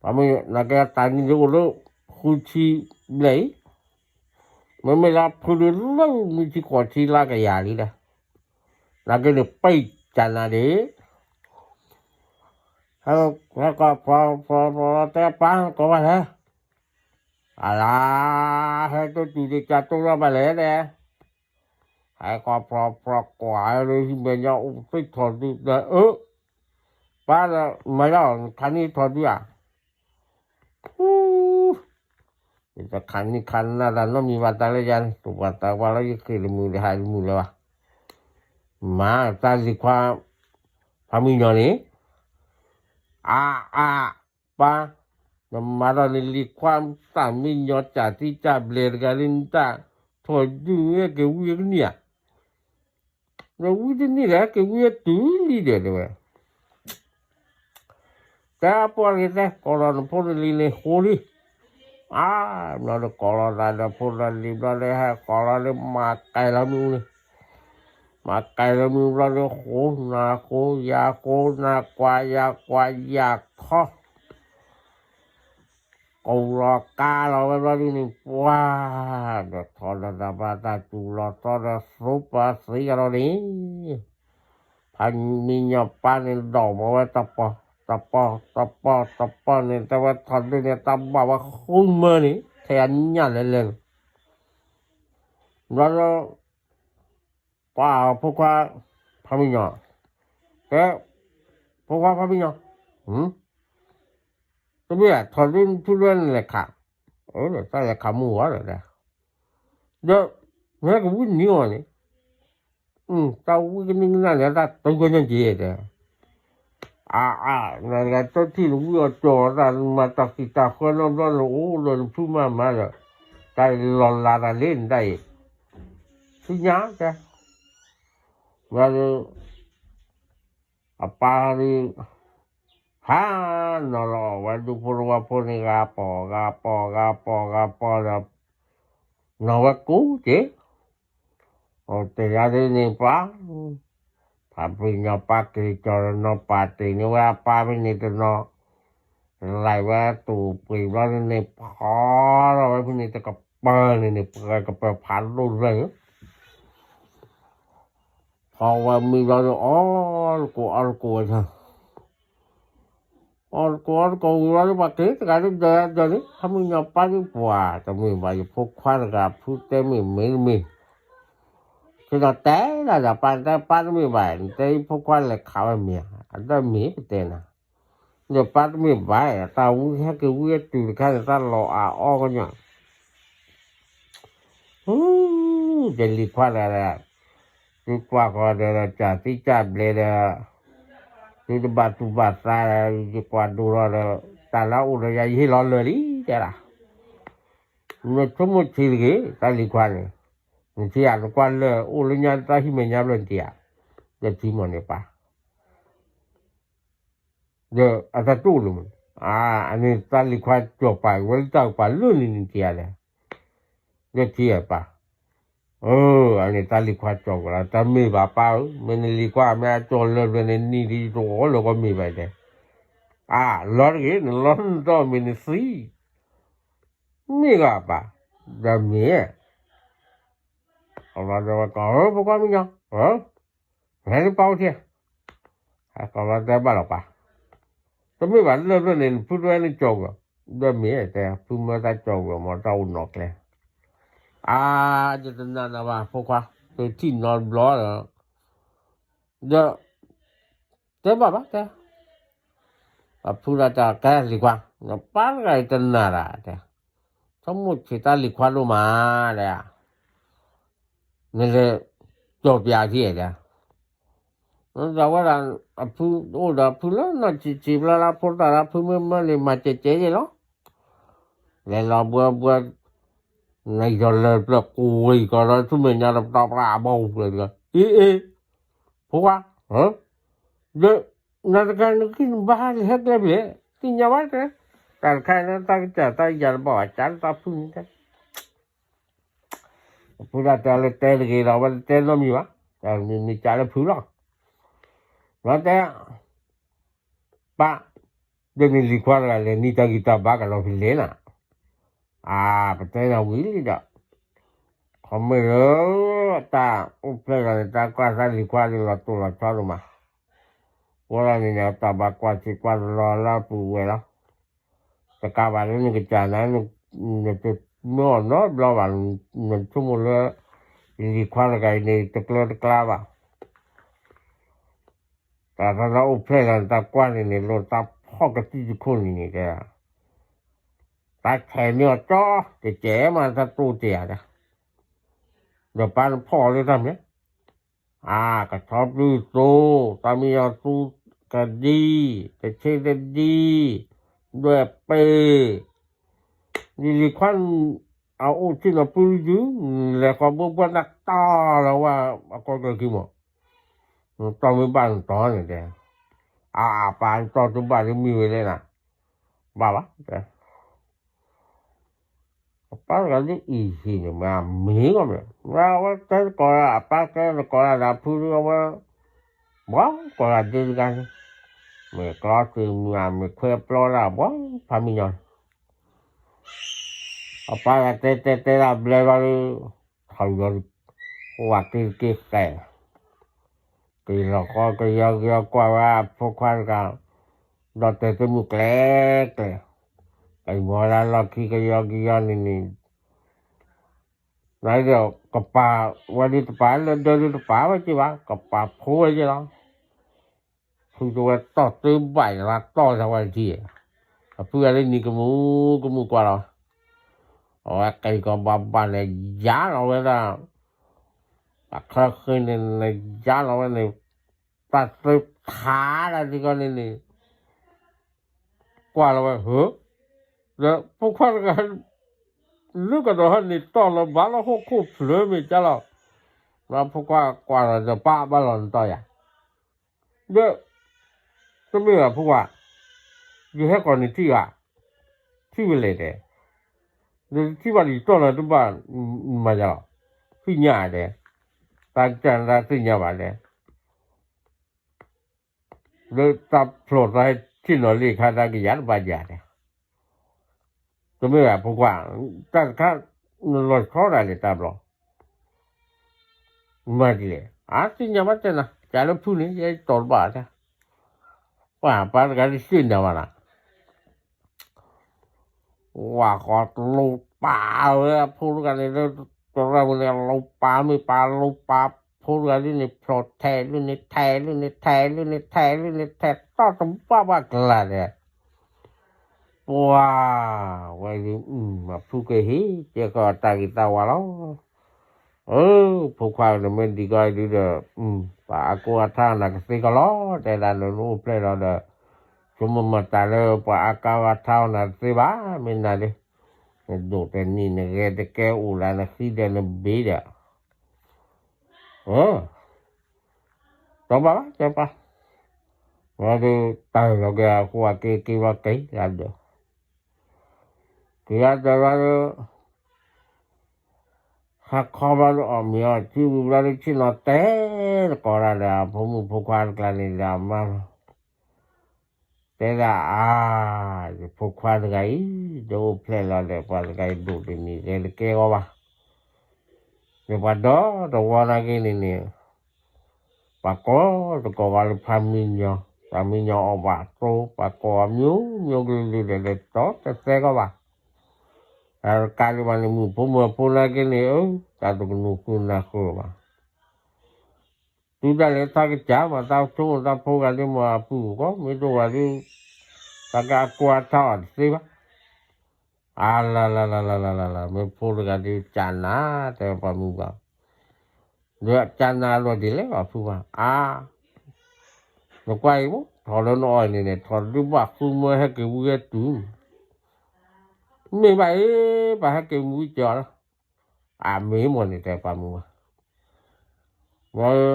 ဧါ ပမ့ၢ်နာ်က့တၢ်နံၤဒုအိၣ်လၢ, ဃုဆံဘျဲၣ်အံၤ, မ့မ့ၢ်လၢဖုဒုလၢနွံဆံဃိးဆံလၢကယၤလံဒီး, နာ်က့န့ၣ်ပံကနၤဒ့, ဟဲကီးဖျီဖျီဖျီတဲပၢ်ကီးဘၣ်လဲၣ်, အလါ, ဟဲတိၢ်တုၤဒ့ကၢတိၢ်လၢဘၣ်လဲၣ်တဲ ဟဲကီးဖျီဖျီကွၢ်လၢဟံၣ်မဲာ်ညါအိၣ်သ့ၣ်ထီၣ်ဒုဒီးအၢ, ပၢ်ဒီးမၤလီၤ ခါနံၣ်ထီၣ်ဒုဧါ, ဖူ, ယတခါနံၣ်ခါနၢ်တၢ်နီတမံၤဘၣ်တၢ်လၢယၤန့ၣ် တိၢ်ပှၤသးပှၢ်လၢယဃ့ၢ်တမုာ်တဟးတမုာ်လၢၤဘၣ်, မၤတၢ်လံၤခွါ, ဖါမံညီၤန့ၣ်, အါအါ, ပၢ်, နမၤဒီးနလံၤခွါတၢ်မံညီၤ ကၢ်သံကၢ်ဘျဲးတဂၤလၢနတၢ်ထီၣ်ဒုန့ၣ် က့ၤဝံကနံၣ်ဧါ, ဒီးဝံတနံၣ်ဒီး က့ၤဝံတုၤလံဒီးတဲဝဲ တဲအပှၤတဂ့ၤတဲ ကိးလီၤနဖိနလံၤန့ၣ်ဃိလံ, အါ, ဘျီဒီးကိးလီၤသးဒီးဖိဒီးလံၤဘျီဒီး ဟဲကိးလီၤဒီးမၤကဲလီၤမ့ၣ်အူန့ၣ်, မၤကဲလီၤမ့ၣ်အူဘျီဒီးဃိနၤဃိယၤဃိနၤကွၢ်ယၤကွၢ်ယၤခီ ကိးလီၤကါလီၤဝဲဘျီဒုန့ၣ် ပှၤ, ဒီးထီၣ်ဒီးတၢ်ဘၣ်တၢ်စူၤလီၤသီဒီးသူပှၤသံကဒီးန့ၣ်, ဖါမံညီၤပၢ်န့ၣ်ဒိးမၤဝဲတပီၢ်, တပီၢ်, တပီၢ်, တပီၢ်န့ၣ် တဲဝဲထီၣ်ဒုန့ၣ် တၢ်ဘၣ်ဝဲဃုမၢန့ၣ် ထဲအညၣ်လဲၤလဲၤန့ၣ်, ဘျီဒီး ပှၤဖိခွါ, ဖါမံညီၤ, တဲ, ဖိခွါဖါမံညီၤ, တမ့ၢ်ထီၣ်ဒုဖုလွဲနလဲၤခး, တၢ်လဲၤခးမုၢ်ဝဲဒီး, ဒီး, နကဝံနံၤအီၤန့ၣ်, တၢ်ဝံကနံၣ်ကနၣ်န့ၣ် တၢ်တုကညီက့ၤတဲ, အါအါ နတဂၤတထံၣ်နဝံၣ်အီၤကၠီၤတၢ် နမၤတၢ်ဃံးတၢ်ဃၢနီတဘျီ နအိၣ်ဒီးနဖုမၤမၤဒီး တၢ်လီၤလးတၢ်လ့နတၢ်အံၤ ဆူညါတဲ ဘျီဒီး အပၢ်ဒီး ဟါနီၤလီၤအီၤဝဲ ဒူဖိတဝီဖိန့ၣ် ဂၤပီၤဂၤပီၤဂၤပီၤဂၤပီၤဒီး နီၤဝဲကူက့ၤ တယါဒ်န့ၣ်ပှၤ ဖးပှ့ၤညီပၢ်က့ၤကၠီၤဒီး နီၢ်ပၢ်တ့ၢ်န့ၢ်ဝဲအပၢ်ဖဲန့ၣ်တနီၤ လဲၤဝဲတူၢ်ပှ့ၤဘျီန့ၣ် ဖီထီၣ်ဝဲဖဲန့ၣ် တကပၤန့ၣ်န့ၣ် ပှၤကပၤဖးဒိၣ်တဖျၢၣ်န့ၣ် ဖီဝဲမံဘျီဒီး အီၣ်တကိးအီၣ်တကိးဝဲ အီၣ်တကိးအီၣ်တကိးဝံၤဘျီဒီး ပှၤက့ၤတဂၤဒ်ဒီးဒီးန့ၣ် ဖးမုၢ်ညီပၢ်ဒ်ပှၤ တမ့ၢ်ဘၣ် ယဖိခွါတဂၤဖုတဲမ့ၢ်မ့ၢ်တမ့ၢ် ကဒီးတဲဒၣ်ဒီးပၢ်တဲပၢ်တမ့ၢ်ဘၣ် နတဲယဖိခွါလဲၤခးဝဲမ့ၢ်ဧါ အဒီးမ့ၢ်ပတဲနၤ ဒီးပၢ်တမ့ၢ်ဘၣ် တၢ်ဝံဟဲက့ၤဝံအတုၤတခါန့ၣ် တၢ်လီၤအါအီၣ်ကညီ ဟူ ယလံၤခွါတဂၤဒီး သုကွၢ်ဃီၤဒီး ကၢ်သံကၢ်ဘျဲးဒီး သုတဘၣ်သူၣ်ဘၣ်သးဒီး ယကွၢ်ဒိၣ်ထီၣ်ဒီး တၢ်လၢအအိၣ်ဒီးယၤ ယဟ့ၣ်လီၤလၢာ်လံ တဲဒၣ် နဆိကမိၣ်ထံတဂ့ၤ တၢ်လံၤခွါန့ၣ် နထံၣ်ဧါ နကွၢ်လၢာ်အိၣ်လၢညါတၢ်ဟံၣ်မဲာ်ညါဘျီနထံၣ်ဧါ ဒီးထံမီၢ်န့ၣ်ပၢ် ဒီးအတၢ်တူၢ်လိာ်မး အန့ၣ်တၢ်လံၤခွါကၠီၤပာ်ဝဲလၢတၢ်ကပၤလၢန့ၣ်နထံၣ်ဧါလဲၣ် ဒီးထံၣ်ဧါပၢ် အန့ၣ်တၢ်လံၤခွါကၠီၤကလီၤ တၢ်မ့ၢ်ဘၣ်ပၢ်ဧၢ မ့ၢ်နလံၤခွါမ့ၢ်အကၠီၤလၢာ်ဘျီန့ၣ် နံၤဒီးယတဝီလၢကီၢ်မ့ၢ်ဘၣ်တဲ အလီၤတဂ့ၤ နလီၤနတီၢ်မ့ၢ်နသံ မ့ၢ်ဂ့ၤပၢ် ဒီးမ့ၢ် အဝဲဒီးဝဲကီး ဖိခွါမုၢ်ညီ ဟဲလၢပၢ်အိၣ်ထံၣ် ဟဲကီးဝဲတဲဘၣ်လီၤပၢ် တမ့ၢ်ဘၣ်လၢာ်ဘျီန့ၣ် နဖုတဝဲန့ၣ်ကၠီၤဝဲ ဒီးမ့ၢ်တဲ ဖုမၢတၢ်ကၠီၤဝဲမ့ၢ်တၢ်အိၣ်နီၤကျဲ အါ ယတနာ်နၤဘၣ် ဖိခွါ သုထံၣ်နီတဘျီဒီး ဒီး တဲဘၣ်ဘၣ်တဲ အဖုဒၣ်တၢ်ကဲလံၤခွါ နပၢ်တဂၤအံၤတနာ်တၢ်တဲ ဆိကမိၣ်ဆံးတၢ်လံၤခွါဒိၣ်မးတဲ နလဲၤ ကၠီၤပၠးထံၣ်တဲ ဒီးဝဲဒၣ် အဖုအိၣ်ဒီးဖုလၢနီၢ်ဆံးဆံးဘျီလၢဖိသၣ်လၢဖုမ့ၢ်မၢန့ၣ် မၤစဲးစဲးယဲလီၤ လဲၤလီၤဘှဲဘှဲ နယီၤလၢပျၢၤကူဝဲကီးဒီး ဆူမဲာ်ညါတပတီၢ်ပှၤအဘီပှဲၤတဂၤ အ့ အ့ ဖိခွါ ဒီး နတဂၤနဂံၢ်နဘါလၢဟဲကျဲဖျဲၣ် သ့ၣ်ညါဘၣ်တဲ တၢ်တခါန့ၣ် တၢ်ကစၢ်တၢ်ယၤတဘၣ်ဘၣ် ကးလၢတၢ်ဖုန့ၣ်တဲ အဖုဒၣ်တဲလၢတဲတဂ့ၤဒီး အဝဲတတဲနီတမံၤဘၣ် မ့ၢ်ကးလၢဖုလီၤ ဒီးတဲ ပၢ် ဒီးနလံၤခွါတဂၤလဲၤနံၤတၢ်ဂံၢ်တၢ်ဘါကဒီးဖဲလဲၣ်နၤ အါ ပတဲနၤဝံၤလံဒီး ခီမ့ၢ်လၢ တၢ်အိၣ်ဖျဲၣ်လီၤန့ၣ် တၢ်ကွၢ်သးလံၤခွါဒ်လီၤတိၢ်လီၤဆီဒိၣ်မး ဃိလီၤန့ၣ်န့ၣ် တၢ်ဘၣ်ကွၢ်ဆံးကွၢ်တလီၤလၢအပူၤဝဲလီၤ တကးဘၣ်လၢနကစၢ်နၤ နတမၢအီၤနီတဘျီဘၣ် နဆိကမိၣ်လၢ လံၤခွါတဂၤအံၤန့ၣ် တကျၢတကျါဘၣ် တၢ်သးလၢအိၣ်ဖျဲၣ်လီၤန့ၣ် တၢ်ကွၢ်န့ၣ်န့ၣ် လိၣ်တၢ်ဖီၣ်ကသံၣ်တခိၣ်န့ၣ်န့ၣ်တဲ တၢ်ဆဲးန့ၢ်အီၤကၠီ တကဲမးတၢ်တိၢ်တ့ၢ်ဧါတဲ ဒီးပၢ်နဖီၣ်အီၤလၢတၢ်မနုၤ အါ ကဆီပျုၢ်သိ တၢ်မံယီၤသူကဒံ တဆ့တဒံ ဒွဲၣ်ပ့ၤ လံၤလံၤခွါ အအိၣ်ဆ့ၣ်နီၤပူၤယုၢ် လဲၤဃီဘိဘှီနတီၢ်လီၤဝဲ အကီၢ်ကျၢၤခံမး နတီၢ်မ့ၢ်ဘၣ်နတီၢ်န့ၣ်တဲ အါ အပၢ်နတီၢ်တဘၣ်လၢမံဝဲလဲၣ်နၤ ဘၣ်ဘၣ်တဲ အပၢ်တဂၤလၢအံၤဟံၣ်န့ၣ် မ့ၢ်မ့ၢ်ကီမ့ၢ် မ့ၢ်အဝဲတဲသကိးလၢ အပၢ်တဲသကိးလၢဒီးဖုဒုအဝဲ ဘှီကိးလၢဒ့တဂၤန့ၣ် မ့ၢ်ကျီသ့ၣ်မုၢ်အမ့ၢ်ခွဲပျီဒၣ်ဘှီဖးမံညီၤ အပၢ်တဂၤတဲတဲတဲဒၣ်ဘျဲဘျီဒီး ထီၣ်ယီၤ အိၣ်ဝဲက့ၤက့ၤဃဲ က့ၤလီၤဃီကယီကယီကွၢ်ဝဲအဖိခွါတဂၤ ဒီးတဲသ့ၣ်မုၢ်ကျဲကျဲ ကမၤဝဲဒၣ်လီၢ်ခံကယီကယီန့ၣ်န့ၣ် နကပာ်ဝဲဒၣ်တပာ်လၢဒၢဒၣ်တပာ်ဝဲက့ၤဘၣ် ကပာ်ဖိဝဲက့ၤလီၤ ဖုတဝဲတီၢ်တဘၣ်ယၤလၢတီၢ်သးဝဲတထံၣ် အဖုဂၤလၢနံၤကမူၤကမူၤကွၢ်လီၤ အဝဲက့ၤကီးဘၣ်ဘၣ်န့ၣ် ယါလီၤဝဲဒၣ် အချၢဃ့န့ၣ် ယါလီၤဝဲန့ၣ် တၢ်သၢထါဒၣ်ဒ်ကီန့ၣ်န့ၣ် ကွၢ်လီၤဝဲဧၢ, ဒီးဖိခွါတဂၤ လၢကဒီးဟဲန့ၣ်တီၢ်လီၤဘၣ်လီၤဟီၣ်ခိၣ်ဖျၢၣ်မ့ၢ်ကလီၤ, ဒီးဖိခွါကွၢ်လီၤဒီးပၢ်ဘၣ်လီၤနတီၢ်ယၤ, ဒီး တမ့ၢ်ဘၣ်ဖိခွါ, ယဟဲကိးန့ၣ်ထံၣ်ဘၣ်, ထံၣ်ဝဲလဲၣ်တဲ, ဒီးထံၣ်ဘၣ်ဒီးယတီၢ်လီၤတဘၣ်, မၤယၤလီၤ, သ့ၣ်ညါတဲ, တၢ်ကၢ်နတၢ်သ့ၣ်ညါဘၣ်တဲ လၢတၢ်ဖျိးသးဟဲထံၣ်နီၤလံခါတၢ်ကယၤတဘၣ်ယၤတဲ, တမ့ၢ်ဘၣ်ဖိခွါ, တၢ်တခါ နလီၤဆီဒၣ်လဲာ်တၢ်ဘျီ, မၤဒ်လဲၣ် အါသ့ၣ်ညါဘၣ်တဲနၤ ကလၢဖုန့ၣ် ယဲတီၢ်တဘၣ်တဲ, ပှၤပၢ်တဂၤတသ့ၣ်ညါဘၣ်နၤ ဝၤဃီတလိပာ်ဝဲအဖိတဂၤန့ၣ်လၢ တရၢမုၢ်န့ၣ် လိပာ်မ့ၢ်ပာ်လိပာ်ဖိတဂၤဒ်န့ၣ် ဖျိးထဲးဒ်န့ၣ် ထဲးဒ်န့ၣ် ထဲးဒ်န့ၣ် ထဲးဒ်န့ၣ် ထဲးတီၢ်တဘၣ်ဘၣ်ကျါဒီး ပှၤ ဝဲဒ် အဖုကဟ့ၣ်ကဲကီးတၢ်ဂ့ၤတၢ်ဝါလီၤ. အၢ ဖိခွါနမ့ၢ်ဒံးကီးဒ်ဒီး ပှၤအါကိးအါထါနၤကသ့ကီးလီၤ တဲဒၣ်နအိၣ်ဖျဲၣ်လီၤဒီး ဆိကမိၣ်မၤတၢ်လၢပှၤအါကါဝါထါအီၤနၤတသ့ဘၣ် မ့ၢ်နၤဒ် နဒိၣ်တနံၣ်နဂဲၤတကဲအိၣ်လၢနဃံဒီးနဘ့ဒီး အၢ တဘၣ်ဘၣ်တဲပၢ် ဝဲဒၣ်တၢ်လီၤက့ၤအဃိအက့ၤက့ၤဘၣ်က့ၤလၢဒီး က့ၤလၢဒီးဝဲဒၣ် ဟးခီဘၣ်ဒၣ်အီၣ်မ့ၤအီထံဝံၤဘျီဒၣ်ဆ့ၣ်နီၤတဲတကိးဒၣ်ဒီး အဖိမုၣ်ဖိခွါတကျါန့ၣ်ဒီးအမါလီၤ တဲဒၣ်အါ ယဖိခွါတဂၤအံၤ ဒ်အိၣ်ဖျဲၣ်လီၤဒီး ပှၤတဂၤအံၤဒိၣ်တနံၣ်ဂဲၤတကဲဂီၢ်ဘၣ် ဒီးပှၤဒီတဝီနာ်က့န့ၣ်န့ၣ် ပှၤကိးတကိးဝဲလၢဖါမံညီ ဖါမံညီအီၣ်ဘၣ်သိ ပှၤကိးအမျိုးမျိုးကလုာ်ကလုာ်ဒီး ဒီးတီတသဲကီးဘၣ် တၢ်တကးဒံးဘၣ်န့ၣ် မုၣ်ဖိမုၣ်ဖိနာ်က့န့ၣ် အၢ တၢ်တကနူၤဃုနၤဃုဘၣ် တုၤဒၣ်လဲာ်တၢ်ကစၢ်မး တၢ်ဆိကမိၣ်တၢ်ဖိဂၤဒ်မ့ၢ်အပုၢ်ကီး မ့ၢ်တအိၣ်ဘၣ်ဒ် တၢ်ကအကွၢ်ထါအီၤတသ့ဘၣ် အါလါလါလါလါလါလါလါ မ့ၢ်ဖိတဂၤဒ်ကၢ်နၤ တဲပှၤမုၣ်ဘၣ် ဒီးကၢ်နၤအလီၢ်ဒ်လဲၣ်အဖုဘၣ် အါ နကွၢ်အံၤမ့ၢ် ထီၣ်လၢနအီၣ်န့ၣ်န့ၣ် ထီၣ်တဒုဘၣ်ဃုမၢဟဲက့ၤဝံဟဲတုၤ မ့ၢ်ဘၣ်အ့ၣ် ပှၤဟဲက့ၤမုၢ်ကၠီလီၤ အမ့ၢ်မ့ၢ်န့ၣ်တဲပှၤမုၣ်ဘၣ် ဝဲ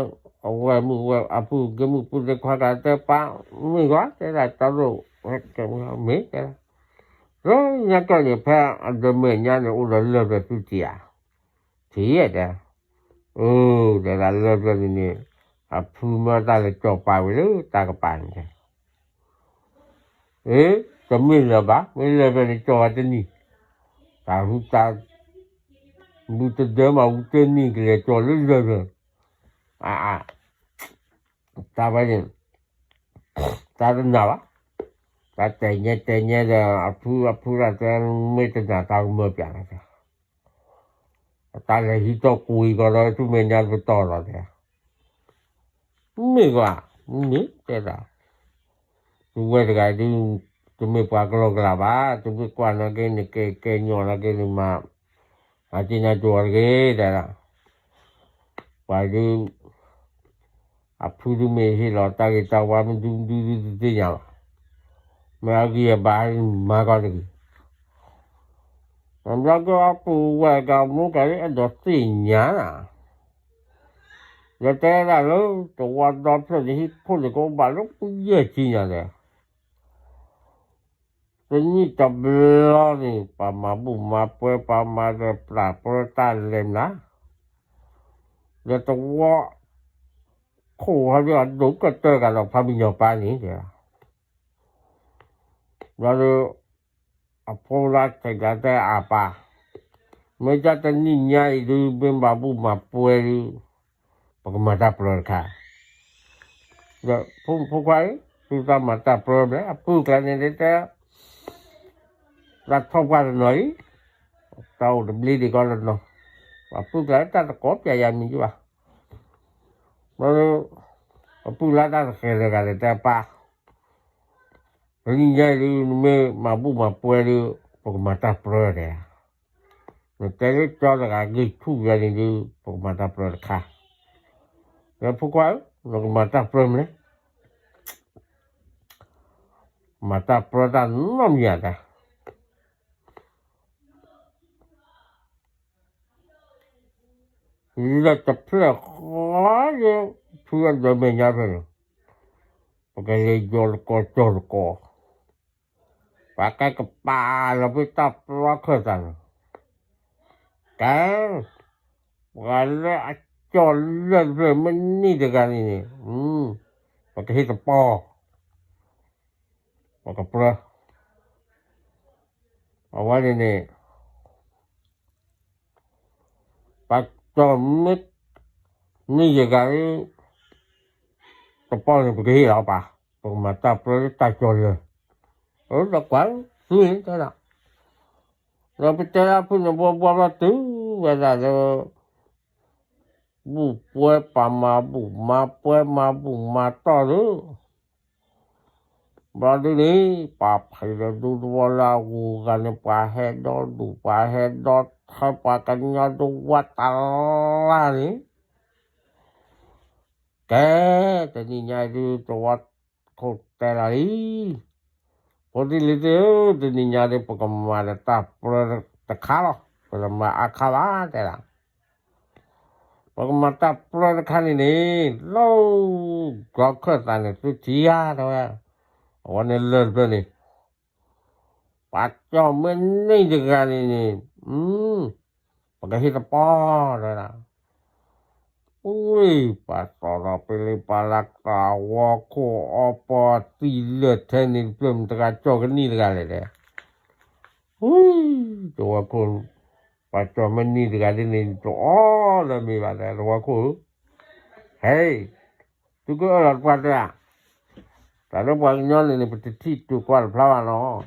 အဝဲမုၣ်ဝဲအပုၢ်က့ၤမုၣ်ပုၢ်သ့ၣ်ခွါတၢ်တဲပၢ် မ့ၢ်ကွၢ်တဲဒၣ်တၢ်ဒိၣ် မ့ၢ်တဲဒၣ် လၢညါကၢၢ်န့ၣ် ဖဲအဒမဲာ်ညါန့ၣ် အိၣ်ဒီးလၢၢ်ပျၢၤသုတံၢ်ဧါ ထံၣ်ဧါတဲ အၢ တဲဒၣ်လၢၢ်ပျၢၤန့ၣ်န့ၣ် အဖုမၢတၢ်လဲၤကၠီၤပာ်ဝံၤလၢတၢ်ကပၤန့ၣ်တဲ အ့ တမ့ၢ်လၢၤဘၣ် မ့ၢ်လၢၢ်ပျၢၤန့ၣ်ကၠီၤဝဲတနံၣ် တၢ်ဟူတၢ် ဘူးတဒၢမး ဝူတနံၣ်ကလဲၤကၠီၤလၢလၢၢ်ပျၢၤ အါအါ တၢ်ဝဲန့ၣ် တၢ်တနာ်ဘၣ် တၢ်တဲညဲတဲညဲဒီး အဖုအဖုတၢ်တဲ မ့ၢ်တနာ်တၢ်ကမၢပျၢ်လီၤတဲ တၢ်လဲၤဟံးထီၣ်ကွံာ်ကီးဒီး ဆူမဲာ်ညါတပတီၢ်လီၤတဲ မ့ၢ်ကွၢ် မ့ၢ်တဲဒၣ် သုဝဲတဂၤဒုး တမ့ၢ်ပှၤကလီကလီဘၣ် သုမ့ၢ်ကွၢ်နာ်က့န့ၣ် ကဲကဲညီနာ်က့န့ၣ်မး အက့နၤကၠီၤတဂ့ၤတဲဒၣ် ပှၤဒုး အဖုဒုးမ့ၢ်ဟ့ၣ်လီၤတၢ်ဂ့ၤတၢ်ဝါမဒုဒုဒုတသ့ၣ်ညါဘၣ် မ့ၢ်အဂံၢ်အဘါမၤကီးတဂ့ၤ ဘျီကအပူၤဝဲၢ်ကမိၢ်ကၤလၢအဲၣ်ဒိးသ့ၣ်ညါနၤ ယတဲဒၣ်လၢတဝီဒီဖျၢၣ်န့ၣ် ဟံၣ်ခိၣ်န့ၣ်ကအိၣ်ဘၣ်လၢပယဲၢ်ဆံညါလဲၣ် တနံၣ်တဘျီန့ၣ် ပှၤမၤဘူၣ်မၤပှဲၤ ပှၤမၤဒီးပျၢ်ပှဲၤတၢ်လဲၤမနုၤ ဒီးတဝီ ခိၣ်ဟဲဒ်အဒိၣ်ကတၢၢ်ကဒီးဖးမံညီၤပၢ်န့ၣ် တဲဒၣ် ဒီး အဖိလၢဆဲးကျိးတဲအပၢ်, မ့ၢ်တၢ်တနံၣ်ညါအံၤဒုး မ့ၢ်မၤဘူၣ်မၤပှဲၤဒုး ပကမၤတၢ်ပျီတခါ, ဒီးဖိမုၣ်ဖိခွါအံၤ သုတၢ်မၤတၢ်ပျီဘျဲၣ် အပုၢ်ကျါန့ၣ်တဲ တၢ်ထီၣ်ပှၢ်တနီၤအံၤ တၢ်အိၣ်တဘျ့ဒံးကီးတနီၤ, အပုၢ်ကျါတၢ်တကိးပျဲယၤမံၤဒံးဘၣ်, ဒီး အပုၢ်လၢတၢ်တဃဲၤတဂၤန့ၣ်တဲပၢ် တနံၣ်ညါအံၤဒုး နမ့ၢ်မၤဘူၣ်မၤပှဲၤဒုး ပကမၤတၢ်ပျီတဲ, နတဲလၢကၠီတဂၤဂ့ၢ်ထူၣ်ယၤန့ၣ်ဒုး ပကမၤတၢ်ပျီတခါ, ဒီးဖိခွါဧၢ နကမၤတၢ်ပြၢမလဲၣ်, မၤတၢ်ပြၢတၢ်နီတမံၤဧါတၢ်, လၢတဖျၢၣ်ဃီလၢ ဖုအဒၢးမဲာ်ညါဖဲန့ၣ်, ပကလဲၤယီၤတကီၢ်ကၠီၣ်တကီၢ်, ပှၤကဲကပာ်လီၤဖဲတၢ်ပျီခၢၣ်သးန့ၣ်, ကဲ, ပှၤလၢအကၠီၣ်လၢၢ်တဖျၢၣ်မ့ၢ်နံၣ်တဂၤန့ၣ်န့ၣ်, ပကဟ့ၣ်တပီၢ်, ပကပြၢ, အဝဲန့ၣ်န့ၣ် ပှၤကၠီၣ်မ့ၢ်နံၣ်တဂၤလၢ တပီၢ်န့ၣ် ပကဟ့ၣ်လီၤပှၤ, ပကမၤတၢ်ပြၢလၢတၢ်ကၠီၣ်လၢၢ်, အၢ ဒီးကွၢ်သုန့ၣ်တဲဒၣ်, ဒီးပတဲဒၣ်ဖုန့ၣ် ဘှီဘှီဘျီတုၤဝဲဒၣ်လၢ ဘူၣ်ပှဲၤပှၤမၤဘူၣ်မၤပှဲၤမၤဘူၣ်မၤတီၢ်လၢ ဘျီဒုန့ၣ် ပှၤဖံးဒီးဒူသဝီလၢအဂုၤအဂၤန့ၣ် ပှၤဟဲဒီဒူၣ် ပှၤဟဲဒီထၢ ပှၤကညီဒိဝဲတလါန့ၣ်, ကဲ, တနံၤညါအံၤဒု သဝီခိၣ်တဲလီၤလံ, ဖိသ့ၣ်လံၤသ့ၣ်ဧၢ, တနံၤညါဒု ပကမၤဒီးတၢ်ပြၢတခါလီၤ, ပတမၤအါခါဘၣ်တဲဒၣ် ပကမၤတၢ်ပြၢတခါန့ၣ်န့ၣ် လၢ ကီၢ်ခၢၣ်သးန့ၣ် သုထံၣ်ဧါတဲဝဲ, အဝဲန့ၣ်လၢၢ်တဖျၢၣ်န့ၣ် ပှၤကၠီၣ်မ့ၢ်နံၣ်တဂၤန့ၣ်န့ၣ်, ပကဟ့ၣ်တပီၢ်တဲဒၣ်, အူ, ပှၤတီၢ်ဒီးပလ့ပှၤလၢကဝီခိၣ်အီပီသံလၢာ်ထဲန့ၣ် တဖျၢၣ်မတၤတဂၤကၠီၣ်ကနံၣ်တဂၤလဲၣ်တဲ, အူ, တဝီခိၣ်, ပှၤကၠီၣ်မ့ၢ်နံၣ်တဂၤဒ်န့ၣ် တအီၣ်လၢၤမ့ၢ်ဘၣ်တဲ တဝီခိၣ်ဧၢ, ဟဲ, သုကအၢၣ်လီၤတပှၢ်တၢၢ်ဧါ, တၢ်လၢပှၤကညီန့ၣ်န့ၣ် ပတထံၣ်တုၤကွၢ်တဖျါဘၣ်နီၤ,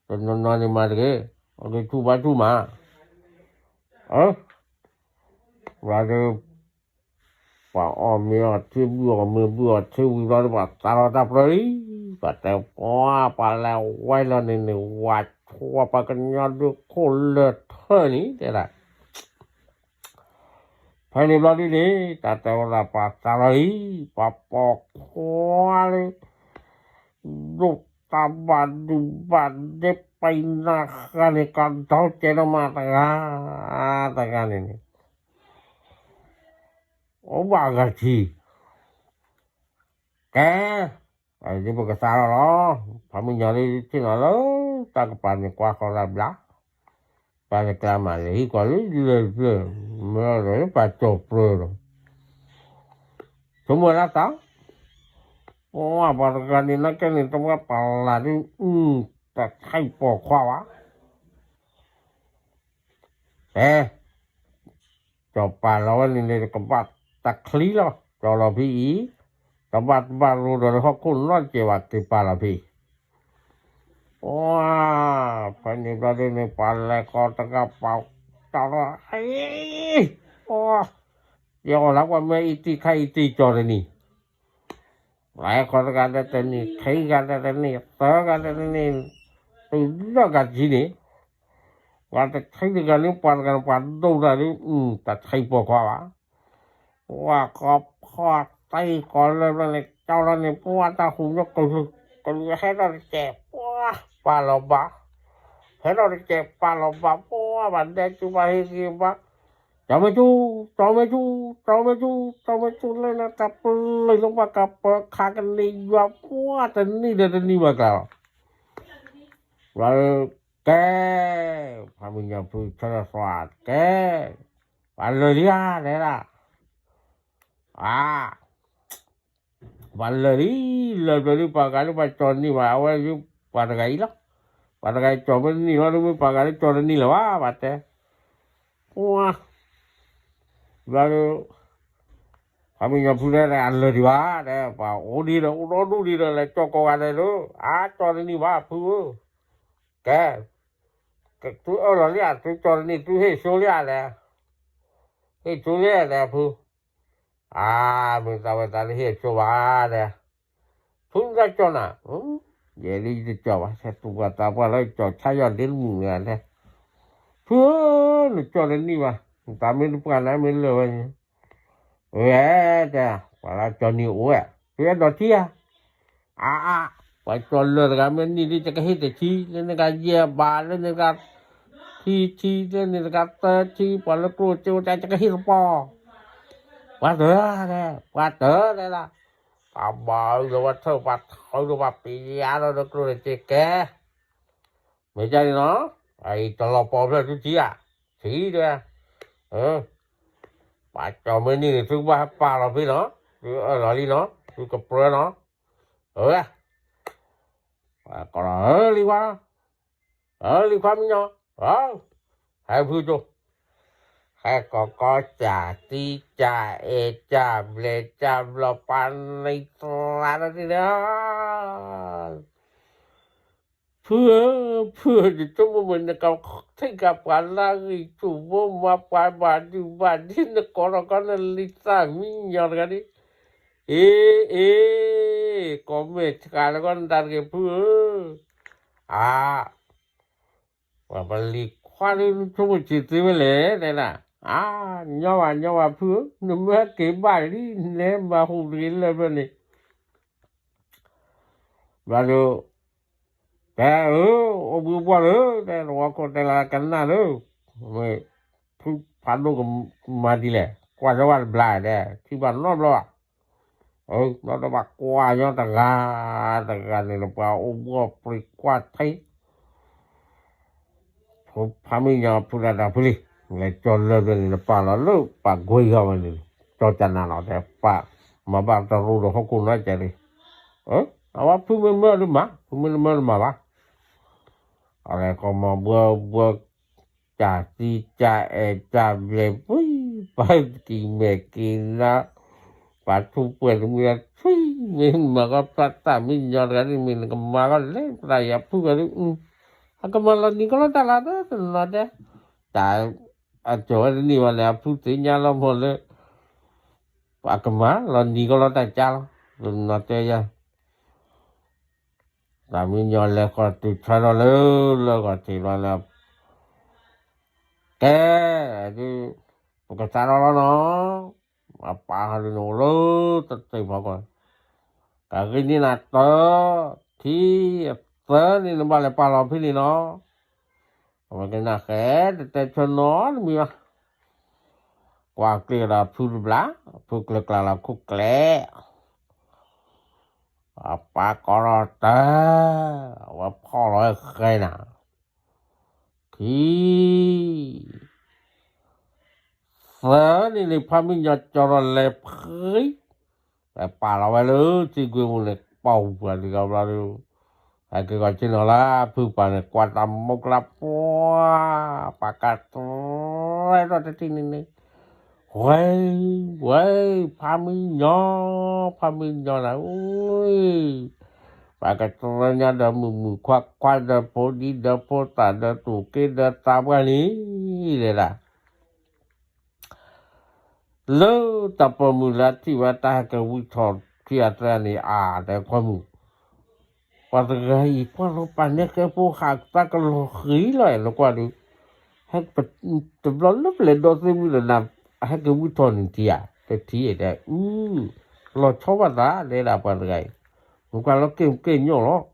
တနီၤနီၤန့ၣ်မၤတဂ့ၤ, အက့ၤထူၣ်ဘါထူၣ်မး, အၢ, ဘျီဒီး ပှၤအီၣ်မ့ၤအီၣ်ထံ ဘုၣ်အီၣ်မ့ၤဘုၣ်အီၣ်ထံဝံၤဘျီဒီး ပှၤသးလီၤတၢ်ပြၢလံ, ပှၤတဲပှၤ ပှၤလဲၤဝဲလီၤန့ၣ်န့ၣ် ဝၤဆိပှၤကညီဒုးခိၣ်လၢထၢၣ်န့ၣ်တဲဒၣ် ဖဲန့ၣ်ဘျီဒ်န့ၣ် တၢ်တဲဝဲဒၣ်ပှၤသးလီၤလံ, ပှၤပိာ်ခွါလၢ ဒိၣ်တၢ်ဘၣ်ဒုးဘၣ်ဒဲပနၢ်ဃာ်န့ၣ် ကဒီကဲထီၣ်မးတဂၤ, တဂၤန့ၣ်န့ၣ် အိၣ်ဘၣ်အဂၤထံ, ကဲ, ဒ်ပကသးလီၤလီၤ, ဖးမုၢ်ညီၤလၢထံၣ်နီၤလၢ တၢ်ကပၤန့ၣ်ကွၢ်ဃီလၢဘျါ, ပှၤတကျါမးလဲၤဟံၣ်ကွၢ်လၢလၢလၢ, မ့ၢ်ဒီးပှၤကၠီၣ်ပြၢဒီး ဆိကမိၣ်လၢသး, ပှၤပှၤတဂၤန့ၣ် နကဲန့ၣ် တဝဲပှၤလၢ်ဒုး, တၢ်ဆံးပိာ်ခွါဘၣ်, တဲ, ကၠီၣ်ပာ်လီၤဝဲန့ၣ်န့ၣ် ကဘၣ်တၢ်ချံလီၤ, ကၠီၣ်လီၤဖဲအံၤ, တဘၣ်တဘၣ်ရိဒီးလၢဟီၣ်ခိၣ်နီတစဲးဘၣ် က့ၤပာ်လီၤဖဲအံၤ ပှၤ, ဖဲန့ၣ်ဘျီဒ်န့ၣ် ပှၤလဲၤဃီတဂၤပာ်, ကၠီၣ်လီၤ, အ့, ပှၤ, ယအီၣ်လၢပှၤမၢအံၤတံၢ်ခါအံၤတံၢ်ကၠီၣ်တနံၣ်, လဲၤဃီတဂၤဒီးတနံၣ်, ခံဂၤဒီးတနံၣ်, သၢဂၤဒီးတနံၣ်, တုၤလၢဂၤတနံၣ်, ပှၤတဆံတဂၤန့ၣ် ပှၤတဂၤန့ၣ် ပှၤဒိၣ်တၢ်ဒုး, တၢ်ဆံးပိာ်ခွါဘၣ် ပှၤဃီဖီၣ်တံၢ်ဃီလၢဘျီန့ၣ် ကၠီလီၤန့ၣ် ပှၤတၢ်ဟူးညီကလုာ်, ကလုာ်ဟဲထီၣ်တစဲး, ပှၤပာ်လီၤဘၣ်, ဟဲထီၣ်တစဲးပာ်လီၤဘၣ်, ပှၤဘၣ်ဒဲကၠူဘၣ်ဟ့ၣ်ဂ့ၤဘၣ်, ကၠီမ့ၢ်ကၠူ, ကၠီမ့ၢ်ကၠူ, ကၠီမ့ၢ်ကၠူ, ကၠီမ့ၢ်ကၠူလၢနတၢ်ပလံၤလီၤ ပှၤကပၢခးကန့ၢ်ယွၤ ပှၤတနံၣ်ဒီးတနံၣ်ဘၣ်ကျါလီၤ, ပှၤကဲ, ဖးမုၢ်ညီၤဖုဆၢထၢၣ်သွါ, ကဲ, ပှၤလၢာ်လံဧါ တဲဒၣ်, အါ, ပှၤလၢာ်လံ, လၢာ်ဘျီဒုး ပှၤဂၤဒုး ပှၤကၠီၣ်တနံၣ်ဘၣ်, အဝဲဒုး ပှၤတဂၤအံၤလီၤ, ပှၤတဂၤအံၤကၠီၣ်မ့ၢ်တနံၣ်လီၤ ဒုးမ့ၢ်ပှၤဂၤဒုးကၠီၣ်တနံၣ်လၢၤဘၣ် ဘၣ်တဲ, ပှၤ, ဘျီဒုး ဖးမုၢ်ညီၤဖုတဲ အလၢာ်ဒံးဘၣ်, တဲပှၤအိၣ်ဒံးဒီး အိၣ်ဒီဒူၣ်ဒံးဒီး လဲၤကၠီၣ်ကိးဂၤဒဲးဒုး, အါ ကၠီၣ်တနံၣ်ဘၣ် ဖုဧၢ, ကဲ သုအၢၣ်လီၤလံဧါ, သုကၠီၣ်တနံၣ် သုဟ့ၣ်ဆိလံဧါလဲၣ်, ဟ့ၣ်ဆိလံဧါလဲၣ်ဖု, အါ မ့ၢ်သးဝဲသးတဟ့ၣ်ဆိဘၣ်တဲ, ဖုမ့ၢ်တၢ်ကၠီၣ်နၤ, ယဲဒ်ယတကၠီၣ်ဘၣ်, ဆဲးသူၣ်ပှၤသးပှၢ်လၢကၠီၣ်ဆါယီၢ်ဒ့တမုာ်န့ၣ်တဲ, ဖုဧၢ, နကၠီၣ်တနံၣ်ဘၣ်, နသးမ့ၢ်တပှၢ်နၤမ့ၢ်လၢာ်ဝဲန့ၣ်, ဝဲတဲ ပှၤလၢကၠီနံၤအိၣ်ဝဲ, သုအဲၣ်ဒိးထံၣ်ဧါ, အါအါ, ပှၤကၠီလၢာ်တဂၤမ့ၢ်နံၤဒ် ယကဟ့ၣ်တဆံ, လၢန့ၣ်တဂၤယဲၢ်ဘး, လၢန့ၣ်တဂၤ ခံဆံ, လၢန့ၣ်တဂၤသၢဆံ, ပှၤလၢကျိၣ်စ့အိၣ်တၢ် ယကဟ့ၣ်တပီၢ်, ပှၤတၢ်, ပှၤတၢ်ဒဲဒၣ်, ပှၤဘၣ်အုးလၢပှၤထၢၣ်ပှၤထီဒီးပှၤပျါဒီး လၢကျိၣ်န့ၣ်စ့ကဲ မ့ၢ်ကန့ၣ်နီၤ, အအံၤတလီၤပီဖျၢၣ်သုထံၣ်ဧါ, ထံၣ်တဲ, ပှၤကၠီမ့ၢ်နံၤန့ၣ် သုကဘၣ်ဟဲပာ်လီၤဖဲနီၤ, သုအၢၣ်လီၤလံနီၤ, သုကပြၢနီၤ, အဝဲ, ပှၤကိးလီၤ လံခွါ, လံခွါမံညီ, ဟဲဖုကၠိ, ဟဲကီကီစၢ်သံစၢ်အဲၣ်စၢ်ဘျဲၣ်စၢ်ဘျီၣ်ပှၤန့ၣ်သရၣ်ဒီးန့ၣ်လီၤ ဖုဧၢ, ဖုဧၢ, ယဆိကမိၣ်မ့ၢ်နကထံၣ်ကပှၤလၢအဂံၢ်ဆူၣ်ဘိမၤပှၤဘၣ်ဒုးဘၣ်ဒ် နကိးထီၣ်ကီနလံသၣ်မံညီတဂၤဒ်, အ့ အ့ ကိးမဲာ်ဆှးလၢကီနတၢ်တဂ့ၤဖုဧၢ, အါ ပှၤပလံၤခွါဒ်နဆိကမိၣ်ဆံးသ့ဝဲလဲၣ်တဲဒၣ်, အါ ညီဘၣ်ညီဘၣ်ဖုဧၢ, နမ့ၢ်ဟဲက့ၤဘၣ်လံ နဟဲမၤဟူးတဂ့ၤလၢၢ်ဖျၢၣ်န့ၣ် ဘျီဒုး, တဲအၢ, အိၣ်ဘှံးဘှီၣ်လၢ, တဲသဝီခိၣ်တဲလၢကနၣ်လၢ, မ့ၢ်ဖုဖးဒိၣ်ကမၤဒ်လဲၣ်, ကွၢ်ထီၣ်ဘၣ်တဘျီတဲ, ထံၣ်ဘၣ်နီတဘျီဘၣ်, ဘျီဒီးဘၣ်ကွၢ်ညီတဂၤ, တဂၤန့ၣ်ဒီးပှၤအိၣ်ဘှီၣ်ပှ့ၤကွၢ်ထဲ ဖိဖးမံညီဖုဒၣ်တၢ်ဖုလံ, လဲၤကၠီလၢၢ်ဖျၢၣ်န့ၣ် နပာ်လီၤလၢပာ်ကွံာ်ဂီၢ်ဝဲန့ၣ်, ကၠီကနၤလီၤတဲပာ်, မၤဘၣ်တရူးဒီးဟီၣ်ခိၣ်နီၢ်ကဲလံ, အဝဲဖုမ့ၢ်မၢဒုးမး, ဖုမ့ၢ်တမၢတမၤဘၣ်, အလဲၤကီမၤဘှီဘှီ ကၢ်သံကၢ်အဲၣ်ကၢ်ဘျဲၣ်ပှံၤ, ပှၤကံၤမဲာ်ကံၤနါ, ပှၤထူးပှဲၤတမံၤအဆံ, မ့ၢ်မၤကီဖျါသၣ်မံညီတဂၤဒ် မ့ၢ်နကမၤကီလဲၤသးယၤဖုဂၤဒ်, အကမၤလီၤနံၤကီလီၤတၢ်လီၤတနီၤတဲ, တၢ်အကီၤဝဲတန့ၢ်ဘၣ်န့ၣ် အဖုသ့ၣ်ညါလီၤမီၢ်လၢ ပှၤကမၤလီၤနံၤကီလီၤတၢ်ကၢ်လီၤ, တနီၤတဲယၤ တၢ်မံညီလဲၤဃီၤတုၤဆၢထီၣ်လၢလၢဂီၤထံးဘျီန့ၣ်, ကဲ, ဒုး, ပကစးထီၣ်လီၤနီၤ, အပာ်ဟးလၢနအိၣ်လၢတသ့ၣ်ဖီကီၢ်, ကဂ့ၤန့ၢ်နၤတၢ်, ထံ, သၢန့ၣ်နဘၣ်လဲၤပာ်လီၤဖဲန့ၣ်နီၤ, အဝဲကနၣ်ဃဲတတဲဆၢနီတမံၤဘၣ်, ကွၢ်ကျ့ၤဒီးဖုတဘျီ, ဖုကျၢၤကျါလီၤခိၣ်ကျဲ အပာ်ကီးလီၤတၢ်, အဝဲဖီၣ်လီၤဝဲဃဲနၤ, ခံ, သၢန့ၣ်န့ၣ် ဖးမံညီကၠီထီၣ်လဲၤဖှံ, ပာ်လီၤဝဲလၢထံကွံာ်ပူၤန့ၣ် ပီၢ်ပှၤလံၤကီဘျီဒုး, ဟဲက့ၤကီးဆ့ၣ်နီၤလၢဖုပှၤန့ၣ် ကွၢ်တၢ်မိၢ်ကျါပှၤ, ပှၤကတြဲၤထီၣ်တထံၣ်န့ၣ်န့ၣ်, ဝဲ, ဝဲ, ဖးမံညီ, ဖးမံညီနၤဧၢ, ပှၤကတြဲၤညါဒီးမုၢ်မုၢ်ခွါခွါဒီးဖိဒံဒီးဖိသၣ်ဒီးသူၣ်က့ဒီးသးပှၢ်န့ၣ်, တဲဒၣ် လၢတၢ်ပိာ်မုၣ်လၢအထံၣ်ဝဲတၢ်ဟဲက့ၤဝံထီၣ်ခံအသၢန့ၣ် အါ တဲခွါမုၣ်, ပှၤတဂၤအံၤ ပှၤလီၤပာ်နဲကဲဖိဟးသးကလီၤဃံၤလီၤ နကွၢ်ဒုး, ဟဲ, တဘျီလၢပလဲၤဒီသ့ၣ်မုၣ်ဒီးနၤ, ဟဲက့ၤဝံထီၣ်န့ၣ်ထံဧါ, တထံၣ်တဲအု, လီၤဆီဘၣ်သး တဲဒၣ်ပှၤတဂၤအံၤ, နကွၢ်လီၤက့ၢ်က့ၢ်ညီၣ်လီၤ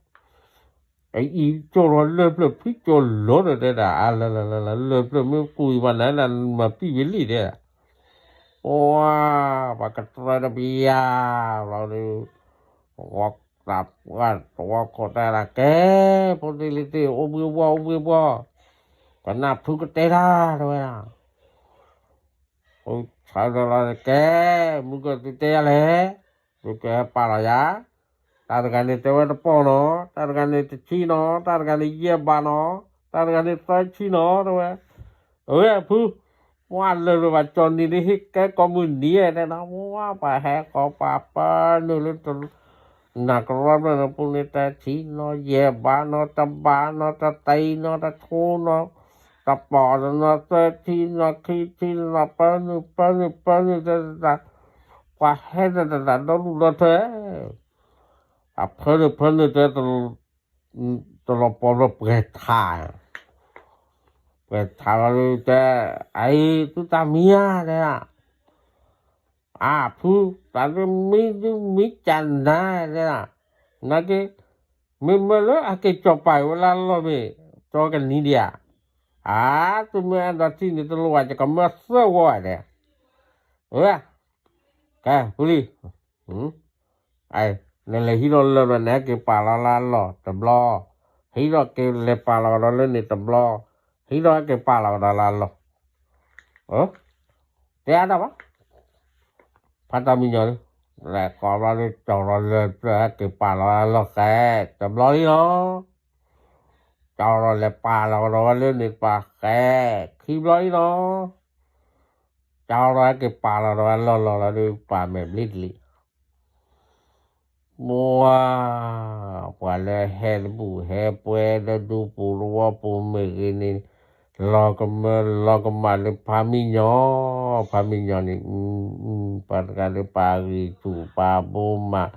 အအံၤကၠီလီၤလၢၢ်ဖျၢၣ်ဖံကၠီလီၤဒီးတဲဒၣ် အါလၢလၢလၢလၢ လၢၢ်ဖျၢၣ်မ့ၢ်ကူးအံၤဘၣ်နၤ နမၤပံၣ်ဝဲလံတဲဒၣ်, ပှၤ, ပှၤကတြၢဒီးပယၤ, ဘျီဒီး, ဝီတၢ်ပှၢ်တဝီခိၣ်တဲဒၣ်ကဲ, ဖိသ့ၣ်လံၤသ့ၣ် အိၣ်ဘှံးဘှီၣ် အိၣ်ဘှံးဘှီၣ်, ကနၢ်ဖုကတဲတၢ်တဲဝဲဒၣ် ဆၢထၢၣ်လီၤကဲ, မုၢ်ကၢသုတဲယၤလဲၣ်, သုကဟဲပာ်လီၤယၤ, တၢ်တဂၤန့ၣ်တဲဝဲတပီၢ်နီၤ, တၢ်တဂၤန့ၣ်တဆံနီၤ, တၢ်တဂၤန့ၣ်ယဲၢ်ဘးနီၤ, တၢ်တဂၤန့ၣ်သၢဆံနီၤ တဲဝဲ, အဝဲဖု, ပှၤလၢာ်လၢာ်ဘၣ်ကၠီနံၤဒ်ဟ့ၣ်ကဲကိးမုၢ်နံၤဧဲတဲနီၤ, ပှၤပှၤဟဲကိးပှၤပၢနုာ်လၢ နၤကရီဖျၢၣ်န့ၣ်ပူၤန့ၣ် တဆံနီၤ ယဲၢ်ဘးနီၤ တဘးနီၤ တသံနီၤ တဆိနီၤ တပီၢ်နီၤ သၢဆံနီၤ ခံဆံနီၤ ပၢနုာ် ပၢနုာ် ပၢနုာ် တဲတၢ်, ပှၤဟဲတၢ်တၢ်ဒီဒူၣ်ဒီထၢ, အဖၢနုာ်ဖၢနုာ်တဲ တလီၤပီၤလၢပှဲၤထး, ပှဲၤထးလီၤလၢတဲ, အအံၤ သုတၢ်မံၤဧါတဲဒၣ်, အါဖု တၢ်ဒုးမံဒုးမံကနၤတဲဒၣ်, နာ်က့, မ့မ့ၢ်လၢအက့ၤကၠီၤပာ်ဝဲလၢအလီၢ်မ့ၢ် ကၠီကနံၤဒံးဧါ, အါ, သုမ့ၢ်အဲၣ်ဒိးထံၣ်န့ၣ် တလိၣ်ဘၣ် ယကမၢသၢဝီဘၣ်တဲ, ဝဲ, ကဲ, ဖုလံ နလဲၤဟံးထီၣ်လၢၢ်ဘျီန့ၣ်ဟဲက့ၤပာ်လီၤလၢအလီၢ်တဘျီ, ဟံးထီၣ်က့ၤလဲၤပာ်လီၤကဒီးလၢန့ၣ်တဘျီ, ဟံးထီၣ်ဟဲက့ၤပာ်လီၤကဒီးလၢအလီၢ်, တဲအါတၢ်ဘၣ်, ဖါတၢ်မံညီၤ, လဲၤကိးဘျီဒုး ကၠီၤဒီးလၢၢ်ဖျၢၣ်ဟဲက့ၤပာ်လီၤလၢအလီၢ်ဃဲ, တဘျီလံလီၤ, ကၠီၤဒီးလဲၤပာ်လီၤကဒီးဝဲလၢန့ၣ်တပၤဃဲ, ခံဘျီလံလီၤ, ကၠီၤဒီးဟဲက့ၤပာ်လီၤကဒီးဝဲလီၢ်လီၢ်လီၤဒုး ပာ်မဲာ်ဘျ့တလံ ပှၤ, ပှၤလၢဟဲတဘူၣ်ဟဲပှဲၤလၢဒူပူၤသဝီပူၤမ့ၢ်ဂ့ၤန့ၣ်, လီၤကမၢလီၤကမၣ်လၢဖါမံညီၤ, ဖါမံညီၤန့ၣ်, ပှၤတဂၤလၢပာ်ဂံၢ်ဆူၣ်ပာ်ဘိမး,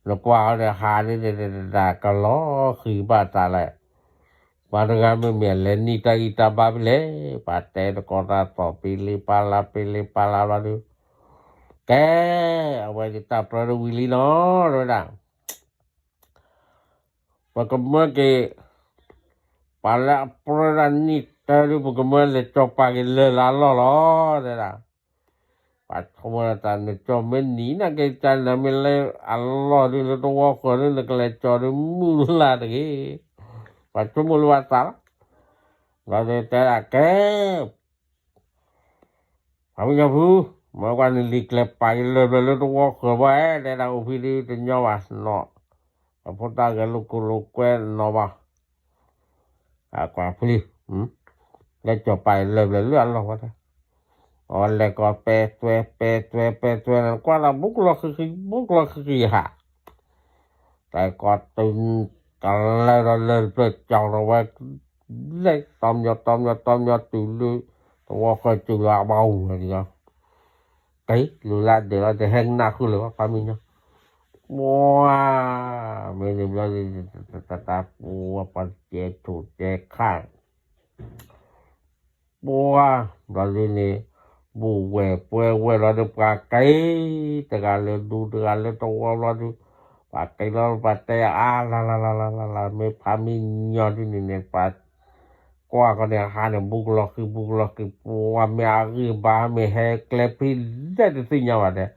နကွၢ်အီၤဒီးဟးဒ်န့ၣ်တဒၣ်ကလီၤဃံၤဘၣ်တၢ်လဲၣ် ပှၤတဂၤမ့မ့ၢ်လဲၤနံၣ်တၢ်ဂံၢ်တၢ်ဘါဖဲလဲၣ်, ပှၤတဲတကိးတၢ်သီၣ်ပ့ၤလ့ပာ်လၤပ့ၤလ့ပာ်လၤဘျီဒုး, ကဲ, အဝဲဒၣ်တၢ်ပြၢတဝံၤလံနီၤ, တဲဝဲဒၣ်, ပကမၢက့ၤ, ပှၤလၢအပြၢတၢ်နံၣ်တၢဒုး ပကမၢလဲၤကၠီၤပာ်က့ၤလၢၢ်လၢအလီၢ်လီၤ, တဲဒၣ် ပှၤဆိကမိၣ်တၢ် နကၠီၤမ့ၢ်နံၤနာ်က့ၤ ကနၤမ့ၢ်လၢအလီၢ်ဒုး လၢသဝီဃၢၤဒုး နကလဲၤကၠီၤဒုးမုၢ်လၢ်တဂ့ၤ, ပှၤဆိကမိၣ်လၢပှၤသးလီၤ, ဘျီဒုးတဲဒၣ်ကဲ, ပှၤမံညီၤဖု, မ့ၢ်ကွၢ်နလံၤကျဲၤပာ်က့ၤလၢၢ်ဖျၢၣ်လၢသဝီဃၢၤဘၣ်ဧါ, တဲဒၣ်အိၣ်ဖဲဒုးတညီဘၣ်နီၤ, အဖိသၣ်ဂဲၤလိာ်ကိၢ်လိာ်ကွဲနီၤဘၣ် အကွၢ်ဖုလံ, လဲၤကၠီၤပာ်လၢၢ်ဖျၢၣ်လၢအလီၢ်ဝဲဒၣ်, အလဲၤကီးပဲသွဲပဲသွဲပဲသွဲန့ၣ် ကွၢ်ဒီးဘူးကလီၤဃံးဃံး ဘူးကလီၤဃံးဃံးဟး, တၢ်ကီးတုၤ ကလၢၢ်ဒီးလၢၢ်ဖျၢၣ်ကၠီၤဒီးဝဲ လဲၤတီမျီတီမျီတီမျီတုၤလၢ သဝီဃၢၤတုၤလၢအဘၣ်အူဝဲဒၣ် ကဲ, လူၤလၢဒဲးလီၤ တဟဲကနၣ်ဃုာ်လၢၤဘၣ် ဖါမံညီၤ, ပှၤ, မ့ၢ်န့ၣ်ဘျီ တၢ်ပှၤပှၤကဲထိၣ်ကဲခါ, ပှၤ, ဘျီဒုးန့ၣ်, ဘူးဝဲၢ်ပှဲၤဝဲၢ်လီၤဒီးပှၤကဲ, တဂၤလၢဒူတဂၤလၢသဝီဘျီဒုး, ပှၤကဲလီၤပှၤတဲအါလၢ်လၢ်လၢ်လၢ်လၢ်လၢ် မ့ၢ်ဖါမံညီၤဒ်န့ၣ်န့ၣ် ပှၤ ကွၢ်ကီးန့ၣ် ဟးန့ၣ် ဘူးကလီၤဃံး ဘူးကလီၤဃံး ပှၤမ့ၢ်အဂံၢ်ဘါ မ့ၢ်ဟဲကျဲဖံးဒဲးတသ့ၣ်ညါဘၣ်ဒီး,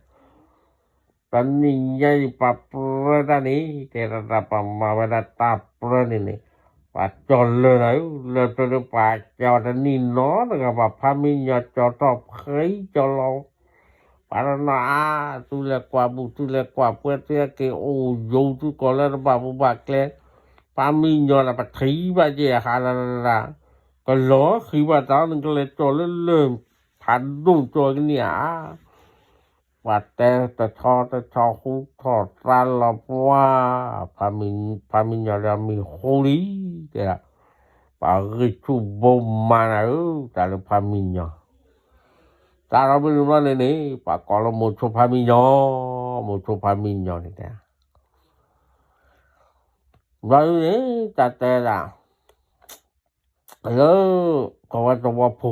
တနံၤညါအံၤ ပှၤပြၢတၢ်န့ၣ် တဲတၢ်ပှၤမၤဝဲဒၣ်တၢ်ပြၢန့ၣ်န့ၣ်, ပှၤကၠီၤလၢာ်နၤဧၢ, လၢၢ်ဖျၢၣ်ဒီးပှၤကၠီၤတနံၣ်နီတဂၤဘၣ် ဖါမံညီၤကၠီၤထီၣ်ဖှံကၠီၤလီၤ ပှၤတနီၤအါ, သုလဲၤကွၢ်ဘူး သုလဲၤကွၢ်ပှဲၤ သုဟဲက့ၤအိၣ်ယိာ်သုကိးလၢတဘၣ်ပူၤဘၣ်ကျဲ, ဖါမံညီၤဒီးပထံၣ်ဘၣ်က့ၤဟးလၢလၢလၢ, ကလီၤဃံးဘၣ်တၢ် နကလဲၤကၠီၤလၢလၢၢ်ဖးဒိၣ်ကၠီၤကန့ၢ်ဧါ, ပှၤတဲတဆီတဆီ ဟူထီၣ်သါလီၤပှၤ, ဖါမံညီၤလၢအမံၤဟူလံ, တဲဒၣ်, ပှၤဂံၢ်ဆူၣ်ဘိမးနၤဧၢ, တၢ်လၢဖါမံညီၤ တၢ်ဒီးမုၢ်နံၤဘျီန့ၣ်န့ၣ် ပှၤကိးလၢမိၤဆိဖါမံညီၤ, မိၤဆိဖါမံညီၤန့ၣ်တဲ, ဘျီဒ်န့ၣ် တၢ်တဲဒၣ်, လၢ, ကိးဝဲသဝီဖိ,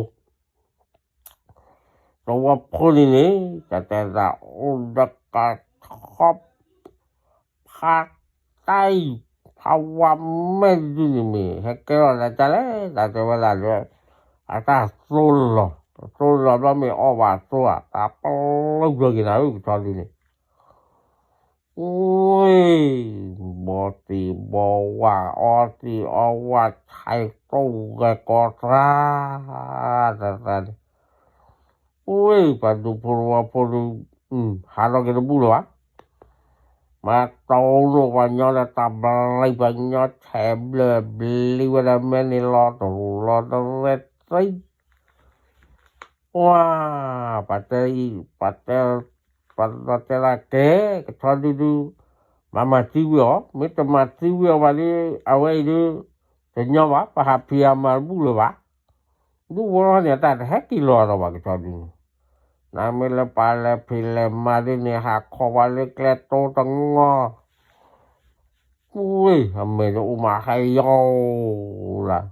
သဝီဖိန့ၣ်န့ၣ် တၢ်တဲဒၣ်အိၣ်ဒီးကးထီ ဖါတၢ်အံၤ, ဖါဝါမဲာ်ဒ်န့ၣ်မ့ၢ် ဟဲကဲထီၣ်လၢတၢ်လဲၣ်, တၢ်တဲဝဲဒၣ်လၢ အတၢ်သိလီၤ, သိလီၤဘျီမ့ၢ်အီၣ်ဘၣ်သိဧါ, တၢ်ပျီပျီက့ၤနၤဧၢ ကဆီဒုန့ၣ်, ဝ့ၢ်, ဘီသံၣ်ဘီဝါ အီသံၣ်အီဝါ ဆဲးတိၢ်ဂဲၤကီးတၢ်, တၢ်တၢ်န့ၣ် ဝ့ၢ် ပှၤဒူဖိသဝီဖိဒုး, ဟးထီၣ်က့ၤတဘူၣ်လၢၤဘၣ်, မၤတီလိာ်ပှၤညီဒီး တၢ်ဘျံပှၤညီ ဆဲးဘျၢဘျံဝဲဒၣ် မဲန့ၣ်လီၤတရူးလီၤတရဲသံ, ပှၤ, ပှၤတဲအံၤ, ပှၤတဲ, ပှၤတဲဒၣ်ကဲ, ကဆီဒုဒု, မၤမၤသံဝံၤအီၤ, မ့ၢ်တမၤသံဝံၤအီၤဘၣ်ဒီး အဝဲအံၤဒုး, တညီဘၣ် ပဟးဖံးအမၤတဘူၣ်လၢၤဘၣ် ဒူဝဲန့ၣ် တၢ်တဟဲက့ၤလီၤဒီးဘၣ် ကဆီဒုန့ၣ်, နမ့ၢ်လၢပှၤလဲၤဖံးလဲၤမၤဒ်န့ၣ် ဟးခီပှၤလၢကျဲတိတငီၢ်, ဝ့ၢ် အမဲာ်တအိၣ်မးဟဲယီၤလၢ်,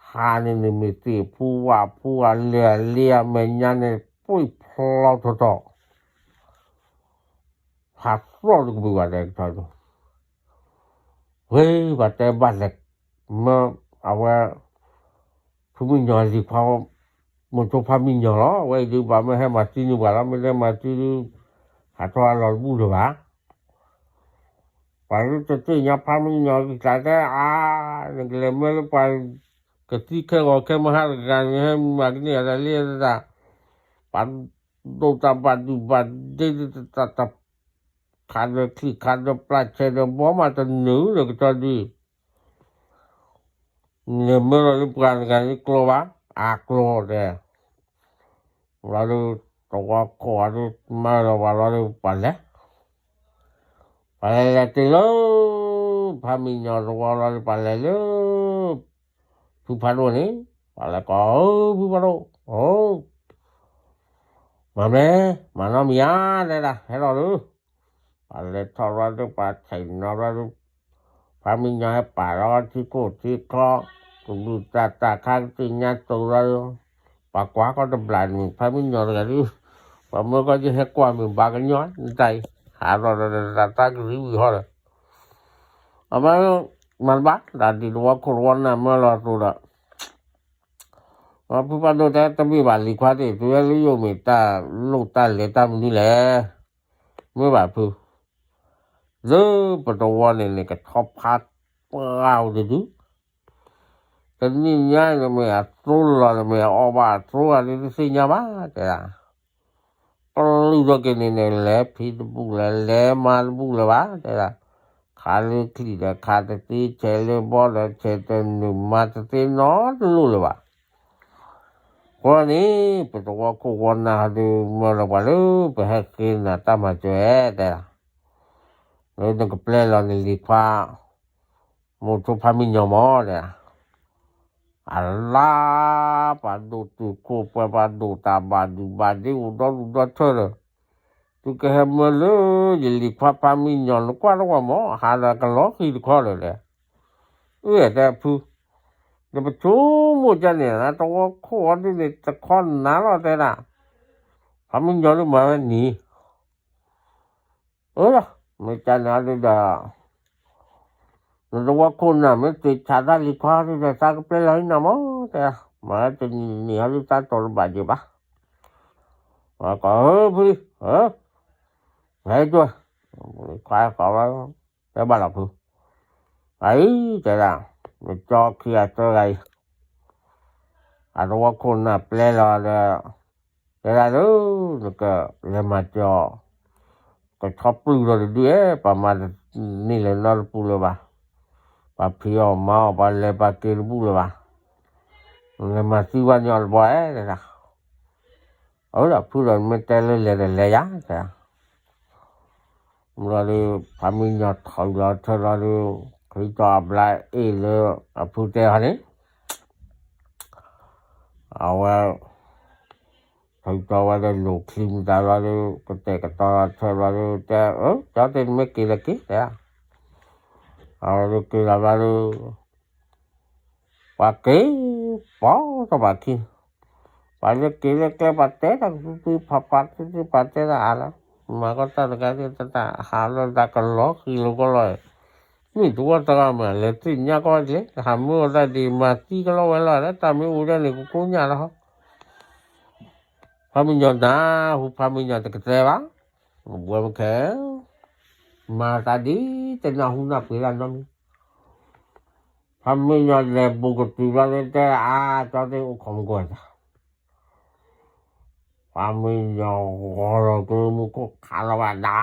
ဟးန့ၣ်န့ၣ်မ့ၢ်သ့ၣ်ဖူဝၣ်ဖူအလၢာ်အလ့အမဲာ်ညါန့ၣ် ပှ့ၢ်ဖျီထီၣ်ထီၣ်, ခးသီၣ်တကပၤဘၣ် တဲကထီဒုး, ဝဲဘၣ်တဲဘၣ်လဲၤ, မၢအဝဲ ဖုမုၣ်ညီလံၤခွါ, မိၤဆိဖါမုၣ်ညီလီၤ. အဝဲအံၤဒုး ဘၣ်မၢဟဲမၤသံန့ၢ်ပှၤလီၤ, မ့ၢ်တဲမၤသံဒုး ဟးထီၣ်အလီၤတဘူၣ်လၢၤဘၣ်. ပှၤဒုးတသ့ၣ်ညါဖါမုၣ်ညီကသးတဲအါ, နကလဲၤမၢလၢပှၤ ကသံခဲဂီၤခဲမုၢ်ဟါတဂၤန့ၣ် ဟဲမၤကန့ၢ်အတၢ်လံတၢ်, ပှၤဒိၣ်တၢ်ဘၣ်ဒုးဘၣ်ဒ့တၢ်တၢ် ခးဒီးချံၣ်ခးဒီးပျၢ်ဆဲးဒီးဘီမးတနုာ်ဒီးကတီၢ်ဒုး နမၢလီၤလၢပှၤတဂၤန့ၣ်ကျိဘၣ်, အကျိတဲ, လီၤဒုး သဝီခိၣ်အဒုးမၢလီၤပှၤလီၤဒုးပှၤလဲၤ, ပှၤလဲၤလဲၤတုၤလၢ ဖါမုၣ်ညီသဝီလီၤဒုး ပှၤလဲၤလၢ ဖုဖးဒိၣ်န့ၣ်, ပှၤလဲၤကိး ဖုဖးဒိၣ်, အိ မၤမ့ၢ်, မၤနီတမံၤဧါ, တဲဒၣ် ဟဲလီၤဒုး, ပှၤလဲၤထီၣ်လီၤဒုး ပှၤဆဲးနီၤလီၤဒုး, ဖါမုၣ်ညီဟဲပာ်လီၤထံခိၣ်ထံချီ, ကဒုးတၢ်တၢ်ခါကသ့ၣ်ညါတိၤလီၤဒုး, ပှၤကွၢ်ကီၢ်တဘျီန့ၣ် ဖါမုၣ်ညီတဂၤဒုး, ပှၤမၢကီၢ်ကဟဲကွၢ်မုာ်ဘၣ်ကညီနတၢ်အံၤ, ဟးထီၣ်ဒီးတၢ်တၢ်ကရံဝံၤဟီဒီး အမါ, မၤတဘၣ် တၢ်ဒ်သဝီခိၣ်သဝီနၢ်မၢလီၤအသိးဒီး, ဖုဖးဒိၣ်တဲတမ့ၢ်ဘၣ်လံၤခွါသ့ၣ်, တုၤဝဲလၢယအိၣ်မ့ၢ်တၢ်လိၣ်တၢ်လဲၤတၢ်မနုၤလဲၣ်, မ့ၢ်ဘၣ်ဖု, လၢပတဝီန့ၣ်န့ၣ် ကဆီဖါပှၢ်အိၣ်တဒု, တနံၣ်ညါန့ၣ်မ့ၢ်အသိလီၤန့ၣ်မ့ၢ် အီၣ်ဘၣ်အသိအဒုးတသ့ၣ်ညါဘၣ် တဲဒၣ် ပလုၢ်ထီၣ်က့ၤန့ၣ်န့ၣ် လဲၤဖံးတဘူၣ်လၢၤ လဲၤမၤတဘူၣ်လၢၤဘၣ် တဲဒၣ်, ခးလၢချံၣ်ဒီးခးတသ့ ဆဲးလၢဘီဒီးဆဲးတနုာ် မၤတသ့နီတလိၣ်လၢၤဘၣ်. အဃိန့ၣ် ပတဝီခိၣ်ဝီနၢ်ဟီဒုး မၢလီၤပှၤလၢ ပဟဲဃ့နၤတၢ်မၤစၢၤ တဲဒၣ်, လၢနကပျဲလီၤနလံၤခွါ မိၢ်ထိဖါမံညီမး တဲဒၣ် အလါ ပှၤဒိၣ်တုာ်ခိၣ်ပှဲၤ ပှၤဒိၣ်တၢ်ဘၣ်ဒုးဘၣ်ဒ့အိၣ်ဒီဒူၣ်ဒီထၢဒီး, သုကဟဲမၢလၢယလံၤခွါဖါမံညီ နကွၢ်တဝီမး ဟးဒီးကလီၤဃံၤတခီလၢာ်လဲၣ်. အၢ တဲဖု, နပဆိမိၣ်ကန့ၣ် တဝီခိၣ်အီၤဒုးန့ၣ် တခီနၤလီၤတဲဒၣ်, ဖါမံညီဒုးမၤဝဲနံၤ အၢ မ့ၢ်ကန့ၣ်အီၤဒုးဒီး နတဝီခိၣ်နၢ်မ့ၢ်သ့ၣ်ဆးတၢ်လံၤခွါဒုးဒီး သးကပျဲလီၤဟံၣ်နၤမး တဲ, မၤတနံၤနံၤဟီဒုးသးတီၤတဘၣ်ယံၤဘၣ်. ကိးဖု, ဟဲကၠိ, ခွါကိးဝဲ, တဲဘၣ်လီၤဖု, အအံၤ တဲဒၣ်, နကၠီခံဂၤသၢဂၤအံၤ အတဝီခိၣ်နၢ်ပျဲလီၤဒီး, တဲဒၣ်လၢ နကလဲၤမၤစၢၤအီၤ, ကဆီပျုၢ်ထီၣ်တဒုဧဲ, ပှၤမၤတန့ၢ်လၢၤနီတပူၤလၢၤဘၣ်, ပှၤဖံးအီၣ်မၤအီၣ် ပှၤလဲၤပှၤက့ၤတဘူၣ်လၢၤဘၣ်, နလဲၤမၤသံဘၣ်န့ၢ်အီၤတဘျီဧဲ တဲဒၣ်. အၢ ဒီးဖုဒီး နမ့ၢ်တဲလၢလဲၤဒီးလဲၤယၤ တဲဒၣ်. ဘျီဒုး ဖါမံညီထီၣ်လီၤထၢလီၤဒုး ချံတီၤအဘျါအ့ၣ်လၢအဖုတဲဟီန့ၣ်, အဝဲ ထုးတီၤဝဲဒီးလိာ်ချံမတၤလီၤဒုး ကတဲာ်ကတီၤလီၤထၢလီၤဒုး တဲ အၢ ကၠီသ့ၣ်နမ့ၢ်က့ၤဒီးက့ၤ တဲဒၣ်. အဝဲဒုးက့ၤလီၤဘျီဒုး ပှၤက့ၤ ပိာ်ထီၣ်ဘၣ်ခံ, ပှၤလၢက့ၤလၢကျဲ ပှၤတဲတၢ်ကသုသုဖးဖးသုသု ပှၤတဲတၢ်အါလီၤ, မၤကီတၢ်တဂၤသ့ၣ်တၢ် ဟးလီၤတၢ်ကလီၤဃံၤလီၤကီလီၤ, မ့ၢ်တဝီတဂၤမး လဲၤသ့ၣ်ညါကီဒ်လဲၣ် ဟးမၢအီၤတၢ်ဒ်မၤသံကလီၤဝဲလီၤ လၢတၢ်မ့ၢ်အိၣ်ဒၣ်န့ၣ် ကကိညၣ်လီၤ. ဖါမံညီနၢ်ဟူ ဖါမံညီတကတဲဘၣ်, ဘှဲမ့ၢ်ခဲ မၤတၢ်ဒ်တနၢ်ဟူနၢ်ပှ့ၤတၢ်နီတမံၤ, ဖါမံညီလဲၤဘူးကတုၤဘျီန့ၣ် တဲအါ ကၠီသ့ၣ်အိၣ်ခိးမုၢ်ကိၢ်တၢ်, ဖါမံညီဂီၤလီၤကျိမူခိၣ်ခးလီၤဘၣ်ဒၣ်,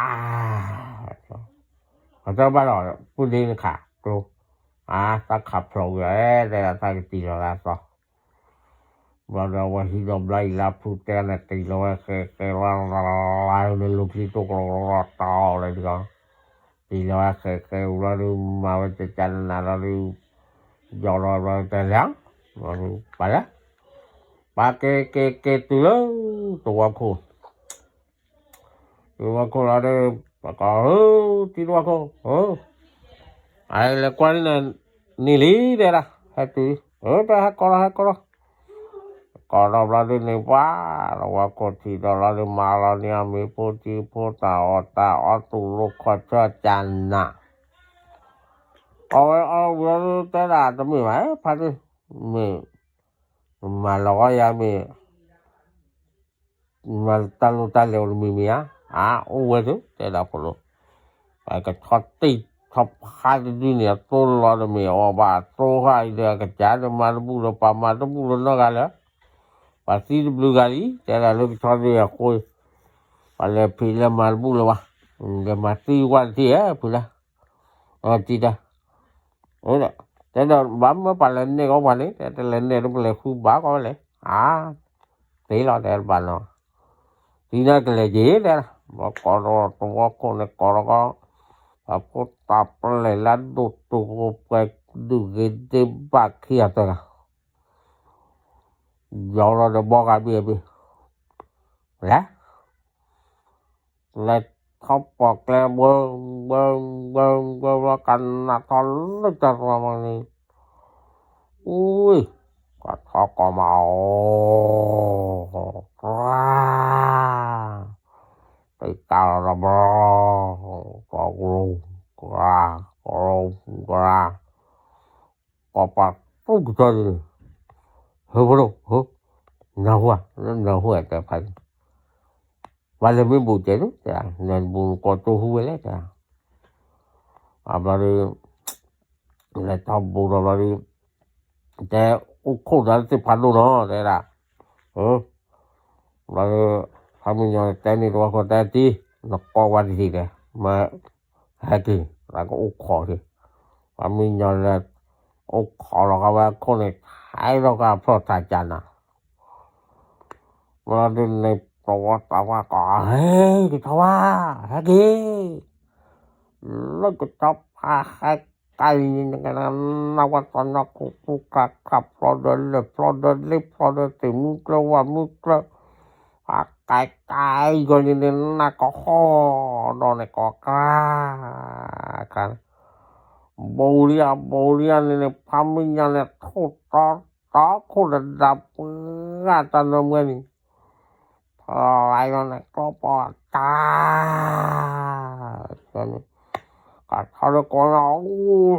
အတဘၣ်လီၤ ပုၢ်ဒ့နခးကျိ, အါ သးခးဖျိးဝံၤ တဲဒၣ်သးကတံၢ်လီၤလၢအသီ ဘျီဒီးအဝဲဟံးဒီးဘျါအံၤလၢဖုတဲန့ၣ် တံၢ်လီၤဝဲဃဲဃဲလီၤလီၤလီၤ နလိာ်ချံတိၢ်ကလီကလီတီၤလဲၣ်တဂီၤ, တံၢ်လီၤဝဲဃဲဃဲဝံၤလီၤဒုး မၤဝဲကကနနၤလီၤဒုး, ယီၤလီၤဘျီတဲလဲၣ်, ပှၤလဲၣ်, ပှၤက့ၤက့ၤက့ၤတုၤလၢ တဝီခိၣ် တဝီခိၣ်လီၤဒီး ပှၤကိး ဧၢ တံၤတဝီခိၣ် ဧၢ, အလဲၤကွၢ်န့ၣ် နံၤလံ တဲဒၣ် ဟဲတုၤ, အၢ တဲဟဲကီလီၤ ဟဲကီလီၤ, ကိးထီၣ်ဘျီဒုန့ၣ်ပှၤ, တဝီခိၣ်ထံးဒီးလီၤဒုး မၤလီၤန့ၢ်အီၤမ့ၤဖိထံဖိ တၢ်အီၣ်တၢ်အီ သူၣ်လိခီၣ်ဆၢကနၣ်, အဝဲအီၣ်ဝံၤလီၤဒုး တဲဒၣ်တမ့ၢ်ဘၣ် ဖါတံၢ်, မ့ၢ် မၤလီၤဂီၢ်ယၤမ့ၢ် မၤတၢ်လိၣ်တၢ်လဲၤအိၣ်တမံၤမံၤဧါ, အါ အိၣ်ဝဲဒၣ် တဲဒၣ်ဖိလိၤ, ပကဆီတံၢ်ဆီဖါတဒုန့ၣ် အသိလီၤတမ့ၢ်အီၤဘၣ် အသိဃာ်အံၤဒီး အကစၢ်ဒီးမၤတဘူၣ်လၢၤ ပှၤမၤတဘူၣ်လၢၤနီတဂၤလၢၤ, ပှၤသံတဘျုးဂၤလံ တဲဒၣ်လၢကဆီတံၢ်အဃိ, ပှၤလဲၤဖံးလဲၤမၤတဘူၣ်လၢၤဘၣ်, လဲၤမၤသံကွၢ်တထံၣ်ဧါ ဖုလၢ အတံၤတၢ်, တဲဒီး ဘၣ်မ့ၢ်ပှၤလဲၤနဲၣ်ကီးပှၤန့ၣ် တဲတလဲၤနဲၣ်ဒီးပလဲၤဃုဘၣ်ကီးဝဲလဲၣ်, အါ, သ့လီၤတဲတဘၣ်နီၤ, သံန့ၣ်ကလဲၤက့ၤတဲ, ဘၣ်ကိးဒီးတဝီခိၣ်န့ၣ်ကိးဒီးကီး, အဖိတၢ်ပျဲၢ်လၢဒိၣ်တုာ်ဃိပှဲၤဒုးဂ့ၤဒ့ဘၣ်ခံဂၤသၢဂၤ, ယီၤလီၤဒီးဘီဂၤဘ့ၣ်ဘ့ၣ်, လဲၤ လဲၤထီၣ်ပိာ်ကျဲ ဘၢ ဘၢ ဘၢ ဘၢ ဘၢကနၣ်ထီၣ်လၢတၢ်ရၤမၤန့ၣ်, အူ, ကထီၣ်ကိးမးအီၤ, ကရၤ, တၢ်လီၤဒီးဘျီ, ကရူ, ကရၤ, ကရူ, ကရၤ, ကိးပှၤသူၣ်ကထီၣ်န့ၣ်, ဟၢဖိဒိၣ်, နၢ်ဟူဧါ, နၢ်ဟူဧါ တဲဖါန့ၣ် ပှၤလဲၤမ့ၢ်ဘူးတဲဒၣ်, တဲ, နဘူးနကိးတိၢ်ဟူဝဲလဲၣ် တဲ, အဘျီဒီး, လဲၤထီၣ်ဘူးဒီးဘျီဒီး, တဲ, အိၣ်ခိၣ်ဒီးသ့ၣ်ဖးဒိၣ်နီၤ တဲဒၣ်, ဘျီဒီး, ဖါမုၢ်ညီတဲန့ၣ်တဝီခိၣ်တဲတံၢ်, နကိးဝဲတထံၣ်တဲ, မ့ၢ်, ဟဲက့ၤ, လၢကအိၣ်ခိးက့ၤ, ဖါမုၢ်ညီလဲၤ, အိၣ်ခိးလီၤကဝဲခိၣ်န့ၣ် ထဲလီၤကဖျီၣ်ထးကနၣ် မ့ၢ်ဒ်န့ၣ် သဝီသးဝါကိး, ဟဲက့ၤထီၣ်ဝဲ, ဟဲက့ၤ, လၢကထီၣ်ဖးဟဲက့ၤ, နဝဲသီနီၢ်ခိၣ်ဖိကျါ ခးဖျီဒီးလၢၢ်ဖျီဒီးလ့ဖျီဒီးသ့ၣ်မုၢ်ကျၢၢ်ဝၣ်မုၢ်ကျၢၢ်, အကဲကဲအံၤကီးန့ၣ်န့ၣ် နၢ်ကဟီၣ်ဒီးန့ၣ်ကိးကါ, ကါ ဘူးလံဧါ ဘူးလံဧါန့ၣ်န့ၣ် ဖါမုၢ်ညီန့ၣ် ထိၣ်တီတီခိၣ်တဒါပှၤ တၢ်နီၢ်မွဲန့ၣ်, ဖျါလီၤန့ၣ် ကျီပီၤတၢ်, န့ၣ်, ကထီၣ်လၢကိးနီၤ, လီၤဃ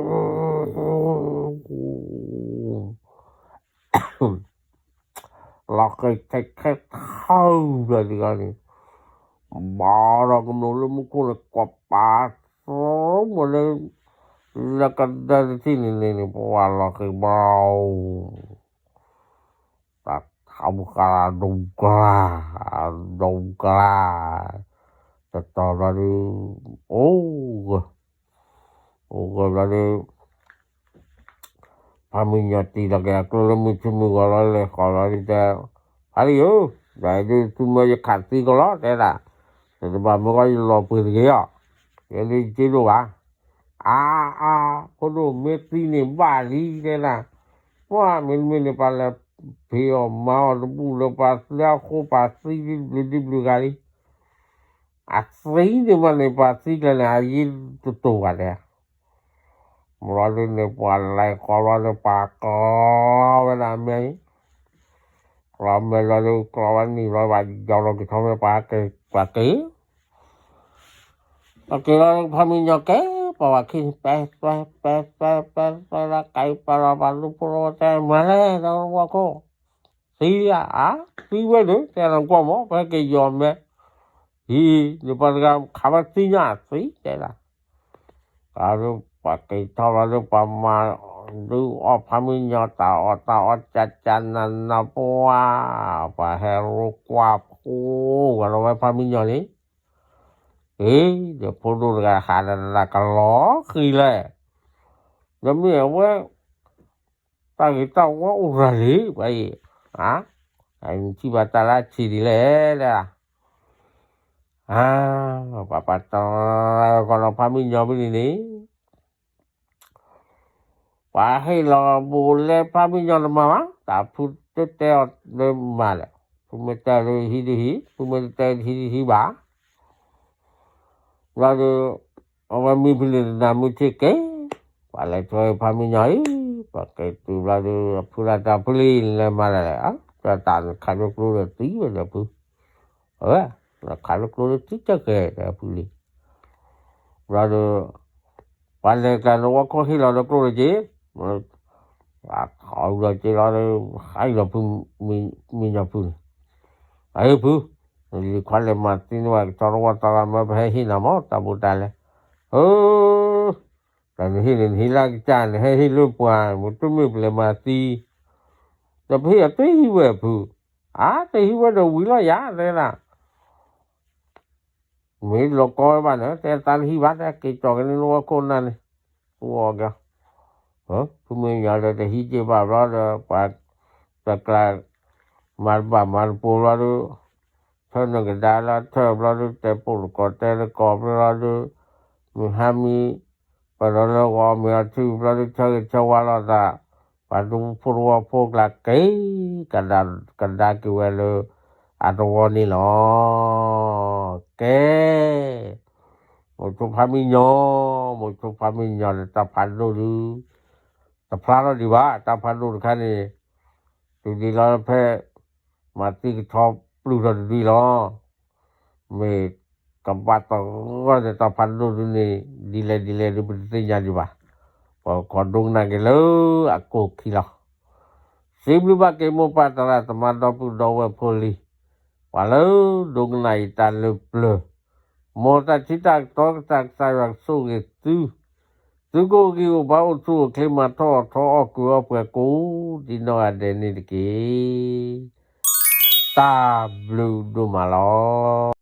ံၤထဲးခဲထီၣ်ဘျီဒ်ဂီၢ်န့ၣ်, ဘၣ်ဒီးကမျၢၢ်လၢမူခိၣ်န့ၣ် ကွၢ်ပာ်သီမးလၢ, လၢကဒၢတထံၣ်န့ၣ်န့ၣ်န့ၣ် ပဝဲလီၤဃံၤဘျီ, တၢ်ထးမူဃာ်ဒိကလါ, ဒိကလါ, တတီၤဘျီဒီး, အိၣ်ဂၢၢ်, အိၣ်ဂၢၢ်ဘျီဒီး ဖါမုၢ်ညီတံၢ်လီၤက့ၤအကျိလၢမုၢ်ထူမုၢ်ဂီၤလီၤ လဲၤဃီၤလီၤဒ်တဲ, ဖါတံၢ်ဧၢ, ဒ်သုမၢယခးသံကလီၤ တဲဒၣ်, တဘၣ်မၢကီၢ်ယလီၤပှ့ၤတဂ့ၤအီၤ, ယဲဒ်က့ဒိၣ်ဘၣ်, အါအါ, ဖိဒိၣ်မ့ၢ်သံန့ၣ်ဘၣ်လံတဲဒၣ်, ပှၤမ့တမ့ၢ်န့ၣ် ပှၤလဲၤဖံးအီၣ်မၤအီၣ်တဘူၣ်လၢပှၤသံအဃိ ပှၤသံဒ်ဘျုးဒ်ဘျုးဂၤလံ အသံန့ၣ်မးန့ၣ် ပှၤသံကျဲန့ၣ် အယံၤတတိာ်ဘၣ်တဲ, မ့ၢ်လီၤဒ်န့ၣ် ပှၤလဲၤဃီၤလီၤဒီး ပှၤကျီဝဲဒၣ်အမဲအံၤ, ကျီမဲလီၤဒီး ကျီဝဲနံၤလီၤ ပှၤယီၤလီၤက့ၤထီၣ်မဲ ပှၤက့ၤ, ပှၤက့ၤ, ပှၤက့ၤလီၤ ဖါမုၢ်ညီကဲ ပှၤဝဲခံန့ၣ် ပဲပဲပဲပဲပဲလၢကဲ ပှၤလီၤ ပှၤလူၤဖိလီၤ တဲမၤလဲၣ် ဒီးဝီခိၣ် သံဧါ, အါ, သံဝဲန့ၣ် တဲနကွၢ်မး ပဟဲက့ၤယီၤမဲ, ဟံး, န့ၣ်ပှၤတဂၤခးဝဲသံညါသံ တဲဒၣ်, အါဒုး ပှၤက့ၤထီၣ်လီၤဒုး ပှၤမၤဒုးအီၣ်ဖါမုၢ်ညီတၢ်အီၣ်တၢ်အီ ကၠၢ်ကၠၢ်နးနးပှၤ, ပှၤဟဲရိကွၢ်ဖိ, ဝဲလီၤဝဲဖါမုၢ်ညီန့ၣ်, အ့, ဒီးဖိဒိၣ်တဂၤဟးဒီးကလီၤဃံၤလဲၣ်, ဒီးမ့ၢ်အဝဲ တၢ်ဂ့ၤတၢ်ဝါအိၣ်ရၤလံ ပှၤအံၤ, အါ, နထံၣ်ဘၣ်တၢ်လၢအဆံးဒ်လဲၣ်, အါ, ပှၤပှၤတၢ်ကီလီၤဖါမုၢ်ညီဖဲန့ၣ်န့ၣ်, ပှၤဟ့ၣ်လီၤဘူးလဲဖါမုၢ်ညီတမၤဘၣ်, တၢ်ဖုတတဲအီၤလၢမၤလဲၣ်, ဖုမ့ၢ်တဲလၢဟံးဒုးဟံး, ဖုမ့ၢ်တတဲဟံးဒုးဟံးဘၣ် ဘျီဒီး, အဝဲမံဖဲန့ၣ်တနၤမုၢ်ထံၣ်က့ၤ, ပှၤလဲၤထွဲဖါမုၢ်ညီအံၤ, ပှၤက့ၤတုၤဘျီဒီး အဖုလၢတၢ်ဖုလံလဲၤမၤလဲၣ်, တၢ်တၢ်နခးလၢကျိဒီးသံဝဲဒီးဖု, အဝဲ, နခးလၢကျိဒီးသံကဲကဲဒီးဖုလံ. ဘျီဒီး, ပှၤလဲၤကျါန့ၣ်ဝဲခိၣ်ဟ့ၣ်လီၤဒီးကျိဒီးက့ၤ, အဝဲဒီးက့ၤလီၤဒီး, ဟဲလီၤဖု, မံညီဖုန့ၣ်, အဟ့ၣ်ဖု, လံၤခွါလဲၤမၤသံန့ၢ်ဝဲကဆီတဝီသီလၢ် မၢပဟဲဟ့ၣ်နၤမး တၢ်ဖိတၢ်လံၤ, ဧၢ တၢ်နဟ့ၣ်န့ၣ် နဟ့ၣ်လၢကစၢ် နဟဲဟ့ၣ်လၢပှၤ မ့ၢ်တမ့ၢ်ပလဲၤမၤသံ, ဒီးပဟ့ၣ်အတဟံးဝဲဖု, အါ တဟံးဝဲဒီးဝံၤလီၤယၤ တဲဒၣ်, မ့ၢ်လီၤကီဝဲဘၣ်န့ၣ် တဲသးတဟံးဘၣ် တဲက့ၤကၠီၤက့ၤန့ၣ်လၢဝဲခိၣ်နၢ်န့ၣ်, အိၣ်က့ၤ, ဖုမ့ၢ်ညီဒီးတဟံးက့ၤဘၣ်ဘျီဒီး ပှၤတကျါ မၤတဘၣ်မၤတပိၤဘျီဒီး, ထၢနကဒါလၢထၢဘျီဒီး တဲပိာ်တကီၢ်တဲတကီၢ်ဘျီဒီး, မုၢ်ဟါမံၤ ပဒီးလၢဂီၤမ့ၢ်အီၤထံဘျီဒီး ဆၢဂ့ၤဆၢဝါလိာ်သး, ပှၤဒူဖိတဝီဖိကျါက့ၤ, ကဒါက့ၤဝဲလၢ အတဝီန့ၣ်လီၤ. ကဲ, မိၤဆိဖါမံညီ, မိၤဆိဖါမံညီန့ၣ်တၢ်ဖးဒိၣ်ဒုး, တဖျါထီၣ်ဒံးဘၣ် တၢ်ဖးဒိၣ်တခါန့ၣ်, တုၤဒ်လီၤဖဲ မၤသံကဆီပျုၢ်ထီၣ်တဒုလီၤ. မ့ၢ်ကဘၣ်တဂီၢ်န့ၣ် တၢ်ဖးဒိၣ်ဒုန့ၣ် ဒ်လဲၣ်ဒ်လဲၣ်ဒုး ပတသ့ၣ်ညါဒံးဘၣ်. ပကဒိကနၣ်က့ၤလၢအကိၢ်ခံလီၤ. စံးဘျုးဘၣ်က့ၤမိၢ်ပၢ်သရၣ်သမါဒီပုၢ်ဒီဝဲၢ်ဖိလံၤ, ပှၤလၢဒိကနၣ်အံၤတၢ်လၢပျၢၤ, မ်တၢ်ထံတၢ်ကတီၤကစၢ်ယွၤကဆိၣ်ဂ့ၤသု, သုကအိၣ်ဂံၢ်အိၣ်ဘါအိၣ်ဆူၣ်အိၣ်ချ့ မၤထီၣ်အီၣ်ထီအီၣ်ကွံာ်အီၣ်ပှဲၤကိးဒံနီၢ်ဂၤဒဲးန့ၣ်တက့ၢ်. တၢ်ဘျုးဒိၣ်မးလီၤ.